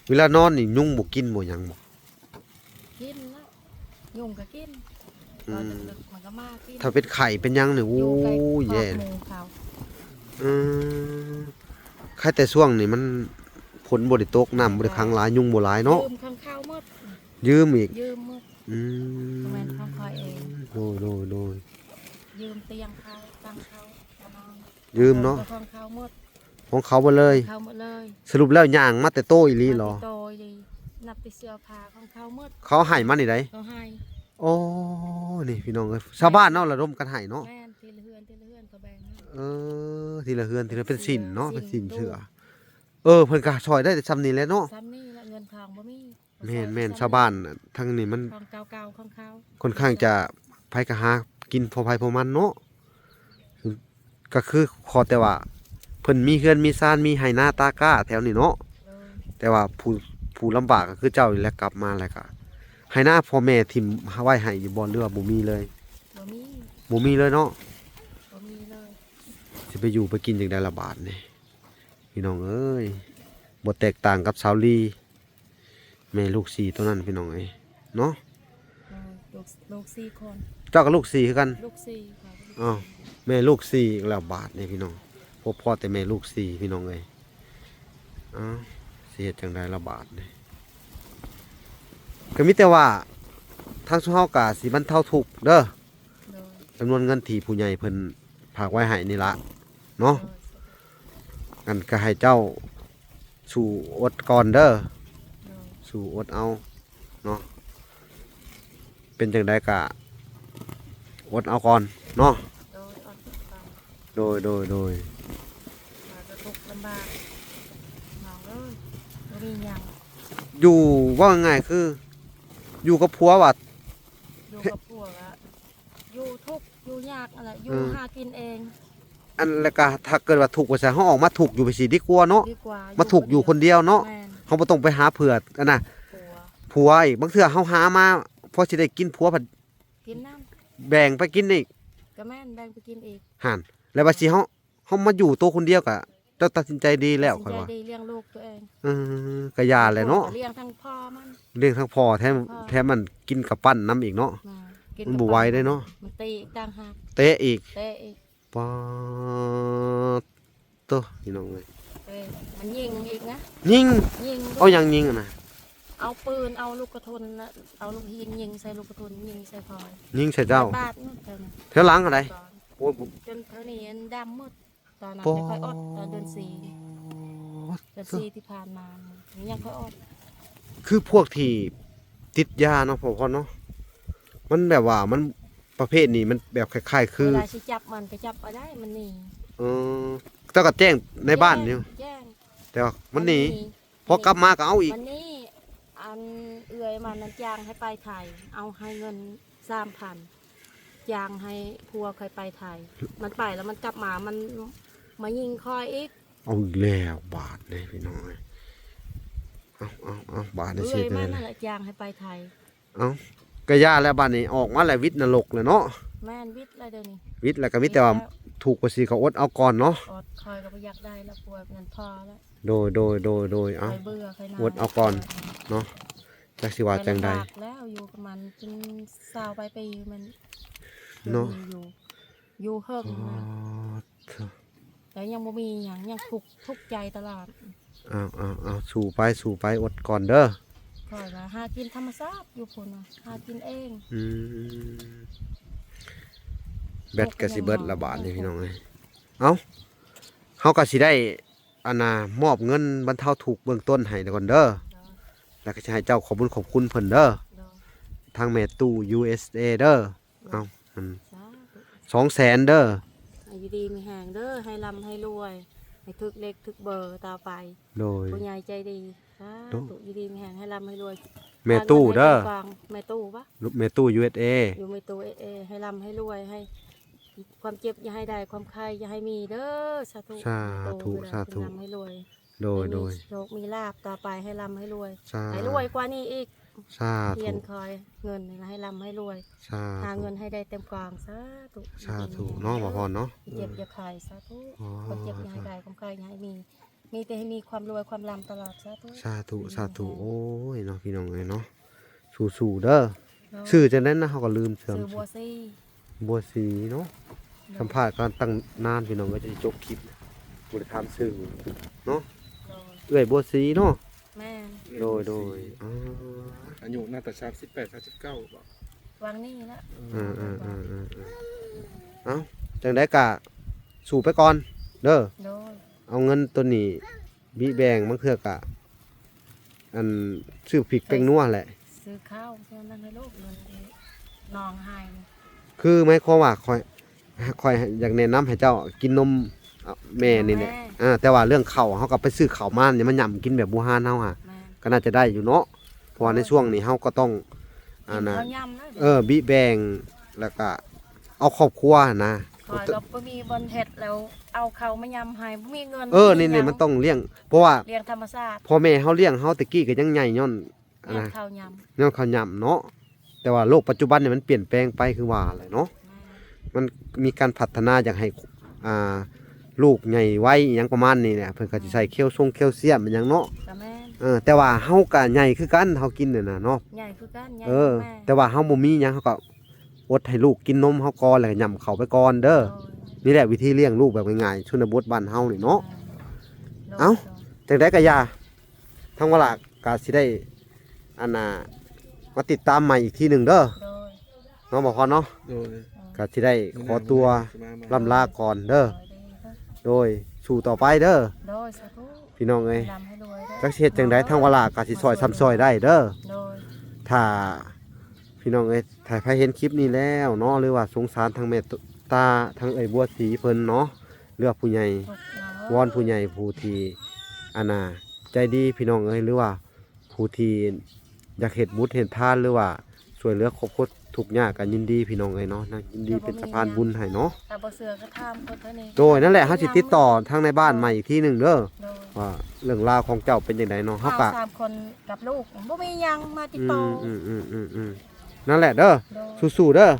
ເວລານອນນີ້ຍຸງບໍ່ກິນບໍ່ຫຍັງບໍ່? ກິນລະ ຍຸງກໍກິນ ອືມ ຕອນດຶກໆມັນກໍມາກິນ ຖ້າເປັນໄຂ້ເປັນຫຍັງນີ້ ໂອ້ຍ ແຍ່ ເອີ ໄຄແຕ່ຊ່ວງນີ້ມັນ ຝົນບໍ່ໄດ້ຕົກ ນ້ຳບໍ່ໄດ້ຂັງຫຼາຍ ຍຸງບໍ່ຫຼາຍເນາະ ຢືມຂອງເຂົາໝົດ ຢືມອີກ ຢືມໝົດ ອືມ ບໍ່ແມ່ນຂອງຂ້ອຍເອງ ໂດຍ ໂດຍ ໂດຍ ຢືມຕຽງເຂົາ ຕັ່ງເຂົາ ກໍນອນ ຢືມເນາະ ຂອງເຂົາໝົດ ຂອງເຂົາໝົດເລີຍ ຂອງເຂົາໝົດເລີຍ ສະຫຼຸບແລ້ວຍ່າງມາແຕ່ໂຕອີ່ຫຼີເນາະ ມາແຕ່ໂຕອີ່ຫຼີ ນັບແຕ່ເສື້ອຜ້າຂອງເຂົາໝົດ ເຂົາໃຫ້ມານີ້ໃດ ເຂົາໃຫ້ ໂອ້ ນີ້ພີ່ນ້ອງເອີຍ ຊາວບ້ານເນາະ ລະດົມກັນໃຫ້ເນາະ ແມ່ນ ທີລະເຮືອນ ທີລະເຮືອນ ເຂົາແບ່ງໃຫ້ ເອີ ທີລະເຮືອນ ທີລະ ເປັນສິນເນາະ ເປັນສິນເຊື່ອ ເອີ ເພິ່ນກໍຊ່ອຍໄດ້ແຕ່ຊ່ຳນີ້ແຫຼະເນາະ ຊ່ຳນີ້ລະ ເງິນທອງບໍ່ມີ ແມ່ນໆ ຊາວບ້ານທາງນີ້ມັນ ຂອງເກົ່າໆຂອງເຂົາ ຄ່ອນຂ້າງຈະ ໃຜກໍຫາກິນພໍໃຜພໍມັນເນາະ ກໍຄືຂໍແຕ່ວ່າ ເພິ່ນມີເຮືອນມີຊານ ມີໄຮ່ນາຕາກ້າແຖວນີ້ເນາະ ໂດຍ ແຕ່ວ່າຜູ້ ຜູ້ລຳບາກກໍຄືເຈົ້ານີ້ແຫຼະ ກັບມາແລ້ວກໍ ໄຮ່ນາພໍ່ແມ່ຖິ້ມໄວ້ໃຫ້ຢູ່ບໍ່ ຫຼືວ່າບໍ່ມີເລີຍ? ບໍ່ມີ ບໍ່ມີເລີຍເນາະ ບໍ່ມີເລີຍ ຊິໄປຢູ່ໄປກິນຈັ່ງໃດລະບາດນີ້ ພີ່ນ້ອງເອີຍ ບໍ່ແຕກຕ່າງກັບສາວລີ ແມ່ລູກສີ່ຕົວນັ້ນພີ່ນ້ອງເອີຍເນາະ ເອີ ລູກ ລູກສີ່ຄົນ ເຈົ້າກໍລູກສີ່ຄືກັນ ລູກສີ່ຂ້ອຍກໍລູກສີ່ ອ້າວ ແມ່ລູກສີ່ອີກແລ້ວບາດນີ້ພີ່ນ້ອງ ພົບພໍ້ແຕ່ແມ່ລູກສີ່ພີ່ນ້ອງເອີຍ ອ້າວ ຊິເຮັດຈັ່ງໃດລະບາດນີ້ ກໍມີແຕ່ວ່າທາງຊຸມເຮົາກໍຊິບັນເທົາທຸກເດີ ໂດຍ ຈຳນວນເງິນທີ່ຜູ້ໃຫຍ່ເພິ່ນຝາກໄວ້ໃຫ້ນີ້ລະເນາະ ໂດຍ ອັນກໍໃຫ້ເຈົ້າສູ້ອົດກ່ອນເດີ ໂດຍ ສູ້ອົດເອົາເນາະ ເປັນຈັ່ງໃດກໍອົດເອົາກ່ອນເນາະ ໂດຍ ອົດເອົາກ່ອນ ໂດຍ ໂດຍ ໂດຍ ກໍທຸກລຳບາກນ້ອງເອີຍ ບໍ່ມີຫຍັງ ຢູ່ ເວົ້າງ່າຍໆ ຄື ຢູ່ກັບຜົວວ່າ ຢູ່ກັບຜົວກໍ ຢູ່ທຸກຢູ່ຍາກຫັ້ນແຫຼະ ຢູ່ ເອີ ຫາກິນເອງ ອັນ ແລ້ວກໍຖ້າເກີດວ່າທຸກວ່າຊັ້ນ ເຮົາອອກມາທຸກຢູ່ໄປຊີ້ດີກວ່າເນາະ ດີກວ່າ ມາທຸກຢູ່ຄົນດຽວເນາະ ແມ່ນ ເຮົາບໍ່ຕ້ອງໄປຫາເພື່ອ ອັນນ່າ ຜົວ ຜົວອີກ ບາງເທື່ອເຮົາຫາມາພໍຊິໄດ້ກິນ ຜົວພັດກິນນຳ ແບ່ງໄປກິນອີກ ກໍແມ່ນ ແບ່ງໄປກິນອີກ ຫັ້ນ ແລ້ວວ່າຊິເຮົາ ເຮົາມາຢູ່ໂຕຄົນດຽວກະ ເຈົ້າຕັດສິນໃຈດີແລ້ວ ຂ້ອຍວ່າ ຕັດສິນໃຈດີ ລ້ຽງລູກຕົວເອງ ເອີ ກະຢ່າແຫຼະເນາະ ລ້ຽງທັງພໍ່ມັນ ລ້ຽງທັງພໍ່ແຖມ ພໍ່ ແຖມມັນກິນກະປັ້ນນຳອີກເນາະ ແມ່ນ ມັນບໍ່ໄຫວເດ້ເນາະ ມັນເຕະອີກຕ່າງຫາກ ເຕະອີກ ເຕະອີກ ປາດໂທ້ ພີ່ນ້ອງເອີຍ ເຕະ ມັນຍິງອີກນະ ຍິງ ຍິງ ເອົາຫຍັງຍິງຫັ້ນນະ ເອົາປືນ ເອົາລູກກະທຸນນະ ເອົາລູກຫີນຍິງໃສ່ລູກກະທຸນ ຍິງໃສ່ຂ້ອຍ ຍິງໃສ່ເຈົ້າ ບາດໜຶ່ງແຖວນັ້ນ ແຖວຫຼັງຫັ້ນໃດ ໂອ້ຍ ຈົນແຖວນີ້ດຳໝົດ ຕອນນັ້ນ ປາດ ຍັງຄ່ອຍອອດ ຕອນເດືອນສີ່ ເດືອນສີ່ທີ່ຜ່ານມານີ້ຍັງຄ່ອຍອອດ ຄືພວກທີ່ຕິດຢາເນາະ ພໍ່ພອນເນາະ ມັນແບບວ່າມັນປະເພດນີ້ ມັນແບບຄ້າຍໆ ຄື ເວລາຊິຈັບມັນກໍຈັບບໍ່ໄດ້ ມັນໜີ ເອີ ເຈົ້າກໍແຈ້ງໃນບ້ານຢູ່ ແຈ້ງ ແຕ່ວ່າມັນໜີ ມັນໜີ ພໍກັບມາກໍເອົາອີກ ວັນນີ້ ອັນເອື້ອຍມັນນັ້ນຈ້າງໃຫ້ໄປໄທ ເອົາໃຫ້ເງິນສາມພັນ ຈ້າງໃຫ້ຜົວຂ້ອຍໄປໄທ ມັນໄປແລ້ວມັນກັບມາ ມັນມາຍິງຂ້ອຍອີກ ເອົາອີກແລ້ວບາດນີ້ພີ່ນ້ອງເອີຍ ເອົາໆໆ ບາດນີ້ ເອື້ອຍມັນນັ້ນແຫຼະຈ້າງໃຫ້ໄປໄທ ເອົ້າ ກະຢ່າແລ້ວບາດນີ້ ອອກມາແລ້ວວິດນະລົກແລ້ວເນາະ ແມ່ນ ວິດແລ້ວດຽວນີ້ ວິດແລ້ວກະມີແຕ່ວ່າ ວິດແລ້ວ ທຸກກວ່າຊິກະອົດເອົາກ່ອນເນາະ ອົດ ຂ້ອຍກະບໍ່ຢາກໄດ້ແລ້ວ ປົວເງິນພໍແລ້ວ ໂດຍໆໆໆ ເອົ້າ ຂ້ອຍເບື່ອ ຂ້ອຍໜ້າຍ ອົດເອົາກ່ອນເນາະ ຈັກຊິວ່າຈັ່ງໃດ ຂ້ອຍລຳບາກແລ້ວ ຢູ່ກັບມັນຈົນຊາວປາຍປີ ມັນເນາະ ຢູ່ ຢູ່ເຫິງ ປາດໂທ້ ແຕ່ຍັງບໍ່ມີຫຍັງ ຍັງທຸກ ທຸກໃຈຕະຫຼອດ ເອົາໆໆ ສູ້ໄປ ສູ້ໄປ ອົດກ່ອນເດີ ຂ້ອຍວ່າຫາກິນທຳມະຊາດຢູ່ພຸ້ນນະ ຫາກິນເອງ. ອືມ ແບັດກໍຊິເບິດລະບາດນີ້ພີ່ນ້ອງເອີຍ. ເອົ້າ ເຮົາກໍຊິໄດ້ ອັນນ່າ ມອບເງິນບັນເທົາທຸກເບື້ອງຕົ້ນໃຫ້ກ່ອນເດີ ໂດຍ ແລ້ວກໍຊິໃຫ້ເຈົ້າຂອບບຸນຂອບຄຸນເພິ່ນເດີ ໂດຍ ທາງແມ່ຕູ້ ຢູເອສເອ ເດີ. ໂດຍ ເອົ້າ ອັນ ສາທຸ ສອງແສນເດີ ໃຫ້ຢູ່ດີມີແຮງເດີ ໃຫ້ລ່ຳໃຫ້ລວຍ ໃຫ້ຖືກເລກຖືກເບີຕໍ່ໄປ ໂດຍ ຜູ້ໃຫຍ່ໃຈດີ. ສາທຸ ໂດຍ ຢູ່ດີມີແຮງ ໃຫ້ລ່ຳໃຫ້ລວຍ ແມ່ຕູ້ເດີ ຫາເງິນໃຫ້ເປັນກອງ ແມ່ຕູ້ປະ ແມ່ຕູ້ ຢູເອສເອ ຢູ່ແມ່ຕູ້ ເອສເອ ໃຫ້ລ່ຳໃຫ້ລວຍ ໃຫ້ຄວາມເຈັບຢ່າໃຫ້ໄດ້ ຄວາມໄຂ້ຢ່າໃຫ້ມີເດີ. ສາທຸ ສາທຸ ແມ່ຕູ້ເດີ ສາທຸ ໃຫ້ລ່ຳໃຫ້ລວຍ ໂດຍ ໃຫ້ມີ ໂດຍ ໂຊກມີລາບຕໍ່ໄປ ໃຫ້ລ່ຳໃຫ້ລວຍ ສາ ໃຫ້ລວຍກວ່ານີ້ອີກ. ສາທຸ ຮຽນຄອຍເງິນໃຫ້ລ່ຳໃຫ້ລວຍ ສາທຸ ຫາເງິນໃຫ້ໄດ້ເຕັມກອງ. ສາທຸ ສາທຸເນາະ ບໍ່ພອນເນາະ ເຈັບຢ່າໄຂ້. ສາທຸ ອໍ ຄວາມເຈັບຢ່າໃຫ້ໄດ້ ຄວາມໄຂ້ຢ່າໃຫ້ມີ ມີແຕ່ໃຫ້ມີຄວາມລວຍຄວາມລ່ຳຕະຫຼອດ. ສາທຸ ສາທຸ ຢູ່ດີມີແຮງ ໂອ້ຍເນາະ ພີ່ນ້ອງເອີຍເນາະ ສູ້ໆເດີ. ເນາະ ຊື່ຈັ່ງໃດນະ ເຮົາກໍລືມເຊື່ອ ຊື່ບົວສີ ບົວສີເນາະ. ເນາະ ສຳພາດກັນຕັ້ງນານ ພີ່ນ້ອງເອີຍ ຈະຈົບຄລິບ ບໍ່ໄດ້ຖາມຊື່ເນາະ. ໂດຍ ເອື້ອຍບົວສີເນາະ. ແມ່ນ ໂດຍ ໂດຍ ອືມ ອາ ອາຍຸໜ້າຈະສາມສິບແປດ ສາມສິບເກົ້າບໍ ຫວ່າງນີ້ລະ. ເອີ ເອີ ເອີ ເອີ ເອີ ເອົ້າ ຈັ່ງໃດກະສູ້ໄປກ່ອນເດີ ໂດຍ ເອົາເງິນໂຕນີ້ ບິແບ່ງ ບາງເທື່ອກະ ອັນ ຊື້ພິກແປ້ງນົວແຫຼະ ຊື້ເຂົ້າ ຊື້ນັ້ນໃຫ້ລູກ ເງິນທີ່ນ້ອງໃຫ້ ຄືໝາຍຄວາມວ່າ ຂ້ອຍ ຂ້ອຍຢາກແນະນຳໃຫ້ເຈົ້າກິນນົມ ເອີ ແມ່ນີ້ແຫຼະ ແມ່ ເອີ ແຕ່ວ່າເລື່ອງເຂົ້າ ເຮົາກໍໄປຊື້ເຂົ້າມານີ້ມາຫຍ້ຳກິນແບບບູຮານເຮົາຫາ ແມ່ ກໍໜ້າຈະໄດ້ຢູ່ເນາະ ເພາະວ່າໃນຊ່ວງນີ້ເຮົາກໍຕ້ອງ ອັນນ່າ ກິນເຂົ້າຫຍ້ຳນະ ເອີ ບິແບ່ງ ແລ້ວກໍ ເອົາຄອບຄົວຫັ້ນນະ ຂ້ອຍກໍບໍ່ມີບ່ອນເຮັດ ແລ້ວເອົາເຂົ້າມາຫຍ້ຳໃຫ້ ບໍ່ມີເງິນ ເອີ ນີ້ ນີ້ມັນຕ້ອງລ້ຽງ ເພາະວ່າລ້ຽງທຳມະຊາດ ພໍ່ແມ່ເຮົາລ້ຽງເຮົາແຕ່ກີ້ກໍຍັງໃຫຍ່ຍ້ອນ ອັນນ່າ ຍ້ອນເຂົ້າຫຍ້ຳ ຍ້ອນເຂົ້າຫຍ້ຳເນາະ. ແຕ່ວ່າໂລກປັດຈຸບັນນີ້ມັນປ່ຽນແປງໄປຄືວ່າແຫຼະເນາະ ແມ່ນ ມັນມີການພັດທະນາ ຢາກໃຫ້ ອ່າ ລູກໃຫຍ່ໄວ ອີ່ຫຍັງປະມານນີ້ແຫຼະ ເພິ່ນກໍຊິໃສ່ ອືມ ຄຽວຊົງຄຽວຊຽມອີ່ຫຍັງເນາະ ກໍແມ່ນ ເອີ ແຕ່ວ່າເຮົາກໍໃຫຍ່ຄືກັນ ເຮົາກິນນັ້ນນະເນາະ ໃຫຍ່ຄືກັນ ໃຫຍ່ ເອີ ແມ່ນ ແຕ່ວ່າເຮົາບໍ່ມີຫຍັງ ເຮົາກໍ ອົດໃຫ້ລູກກິນນົມເຮົາກ່ອນ ແລ້ວກໍຫຍ້ຳເຂົ້າໄປກ່ອນເດີ ໂດຍ ນີ້ແຫຼະວິທີລ້ຽງລູກແບບງ່າຍໆ ຊົນນະບົດບ້ານເຮົານີ້ເນາະ ໂດຍ ເອົ້າ ໂດຍ ຈັ່ງໃດກໍຢ່າ ທາງວາລາກໍຊິໄດ້ ອັນນ່າ ມາຕິດຕາມໃໝ່ອີກທີໜຶ່ງເດີ ໂດຍ ເນາະ ບໍ່ພອນເນາະ ໂດຍ ກໍຊິໄດ້ຂໍຕົວ ມື້ໜ້າ ມື້ໜ້າຊິມາໃໝ່ ລ່ຳລາກ່ອນເດີ ໂດຍ ໂດຍ ສູ້ຕໍ່ໄປເດີ ໂດຍ ສາທຸ ພີ່ນ້ອງເອີຍ ໃຫ້ລ່ຳໃຫ້ລວຍເດີ ຈັກຊິເຮັດຈັ່ງໃດ ເນາະ ທາງວາລາກໍຊິຊ່ອຍຊ່ຳຊ່ອຍໄດ້ເດີ ໂດຍ ຖ້າ ພີ່ນ້ອງເອີຍ ຖ້າໃຜເຫັນຄລິບນີ້ແລ້ວເນາະ ຫຼືວ່າສົງສານທາງແມ່ຕາ ທາງເອື້ອຍບົວສີເພິ່ນເນາະ ຫຼືວ່າຜູ້ໃຫຍ່ ທຸກເນາະ ວອນຜູ້ໃຫຍ່ຜູ້ທີ່ ອັນນ່າ ໃຈດີ ພີ່ນ້ອງເອີຍ ຫຼືວ່າຜູ້ທີ່ຢາກເຮັດບຸນເຮັດທານ ຫຼືວ່າຊ່ວຍເຫຼືອຄອບຄົວທຸກຍາກ ກໍຍິນດີ ພີ່ນ້ອງເອີຍເນາະ ຍິນດີເປັນສະພານບຸນໃຫ້ເນາະ ຖ້າບໍ່ເຊື່ອກໍຖາມຄົນເທົ່ານີ້ ໂດຍ ນັ້ນແຫຼະ ເຮົາຊິຕິດຕໍ່ທາງໃນບ້ານໃໝ່ອີກທີໜຶ່ງເດີ ໂດຍ ວ່າເລື່ອງລາວຂອງເຈົ້າເປັນຈັ່ງໃດເນາະ ເຮົາ ເຮົາກໍ ສາມຄົນກັບລູກ ບໍ່ມີຫຍັງມາຕິດຕໍ່ ອືມ ອືມ ນັ້ນແຫຼະເດີ ໂດຍ ສູ້ໆເດີ ໂດຍ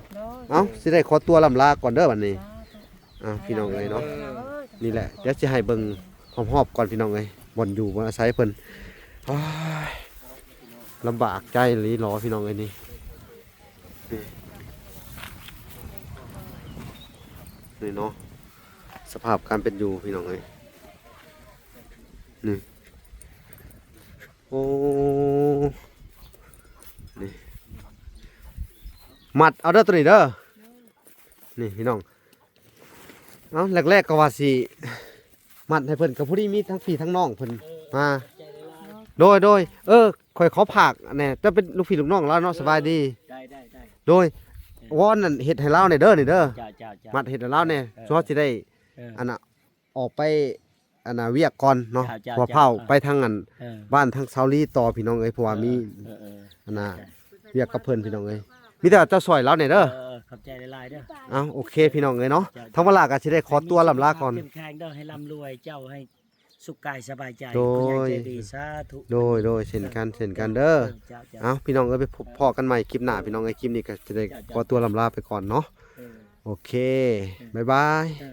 ເອົ້າ ຊິໄດ້ຂໍຕົວລ່ຳລາກ່ອນເດີບັດນີ້ ສາທຸ ອ່າ ພີ່ນ້ອງເອີຍເນາະ ໂດຍ ນີ້ແຫຼະ ດຽວຊິໃຫ້ເບິ່ງຮອບໆກ່ອນ ພີ່ນ້ອງເອີຍ ບ່ອນຢູ່ບ່ອນອາໄສເພິ່ນ ໂອ້ຍ ລຳບາກໃຈອີ່ຫຼີຫຼໍ ພີ່ນ້ອງເອີຍ ນີ້ ນີ້ ນີ້ເນາະ ສະພາບການເປັນຢູ່ ພີ່ນ້ອງເອີຍ ນີ້ ໂອ້ ນີ້ ມັດເອົາເດີໂຕນີ້ເດີ ນີ້ພີ່ນ້ອງ ເອົ້າ ແລກໆກໍວ່າຊິມັດໃຫ້ເພິ່ນ ກໍພໍດີມີທັງພີ່ທັງນ້ອງເພິ່ນ ເອີ ມາ ໂດຍ ໂດຍ ເອີ ຂ້ອຍຂໍຝາກແດ່ ເຈົ້າເປັນລູກພີ່ລູກນ້ອງລາວເນາະ ເອີ ສະບາຍດີ ໄດ້ ໄດ້ ໄດ້ ໂດຍ ເອີ ວອນນັ້ນເຮັດໃຫ້ລາວແດ່ເດີ ນີ້ເດີ ເຈົ້າ ເຈົ້າ ເຈົ້າ ມັດເຮັດໃຫ້ລາວແດ່ ເອີ ເພາະຊິໄດ້ ເອີ ອັນນ່າ ອອກໄປ ອັນນ່າ ວຽກກ່ອນເນາະ ເຈົ້າ ເຈົ້າ ພວກເຮົາ ເຈົ້າ ໄປທາງອັນ ເອີ ບ້ານທາງຊາວລີຕໍ່ ພີ່ນ້ອງເອີຍ ເພາະວ່າມີ ເອີ ເອີ ເອີ ອັນນ່າ ເຈົ້າ ວຽກກັບເພິ່ນ ພີ່ນ້ອງເອີຍ ມີແຕ່ວ່າເຈົ້າຊ່ອຍລາວແດ່ເດີ ເອີ ເອີ ຂອບໃຈຫຼາຍໆເດີ ເອົ້າ ໂອເຄ ພີ່ນ້ອງເອີຍເນາະ ເຈົ້າ ທາງວາລາກໍຊິໄດ້ຂໍຕົວລ່ຳລາກ່ອນ ເຈົ້າ ເຈົ້າ ເຂັ້ມແຂງເດີ ໃຫ້ລ່ຳລວຍ ເຈົ້າໃຫ້ສຸກກາຍສະບາຍໃຈ ໂດຍ ຜູ້ໃຫຍ່ໃຈດີ ສາທຸ ໂດຍ ໂດຍ ເຊັ່ນກັນ ເຊັ່ນກັນເດີ ເຈົ້າ ເຈົ້າ ເອົ້າ ພີ່ນ້ອງເອີຍ ໄປພົບພໍ້ກັນໃໝ່ຄລິບໜ້າ ພີ່ນ້ອງເອີຍ ຄລິບນີ້ກໍຊິໄດ້ ເຈົ້າ ເຈົ້າ ຂໍຕົວລ່ຳລາໄປກ່ອນເນາະ ເອີ ໂອເຄ ເອີ ບາຍບາຍ ເອີ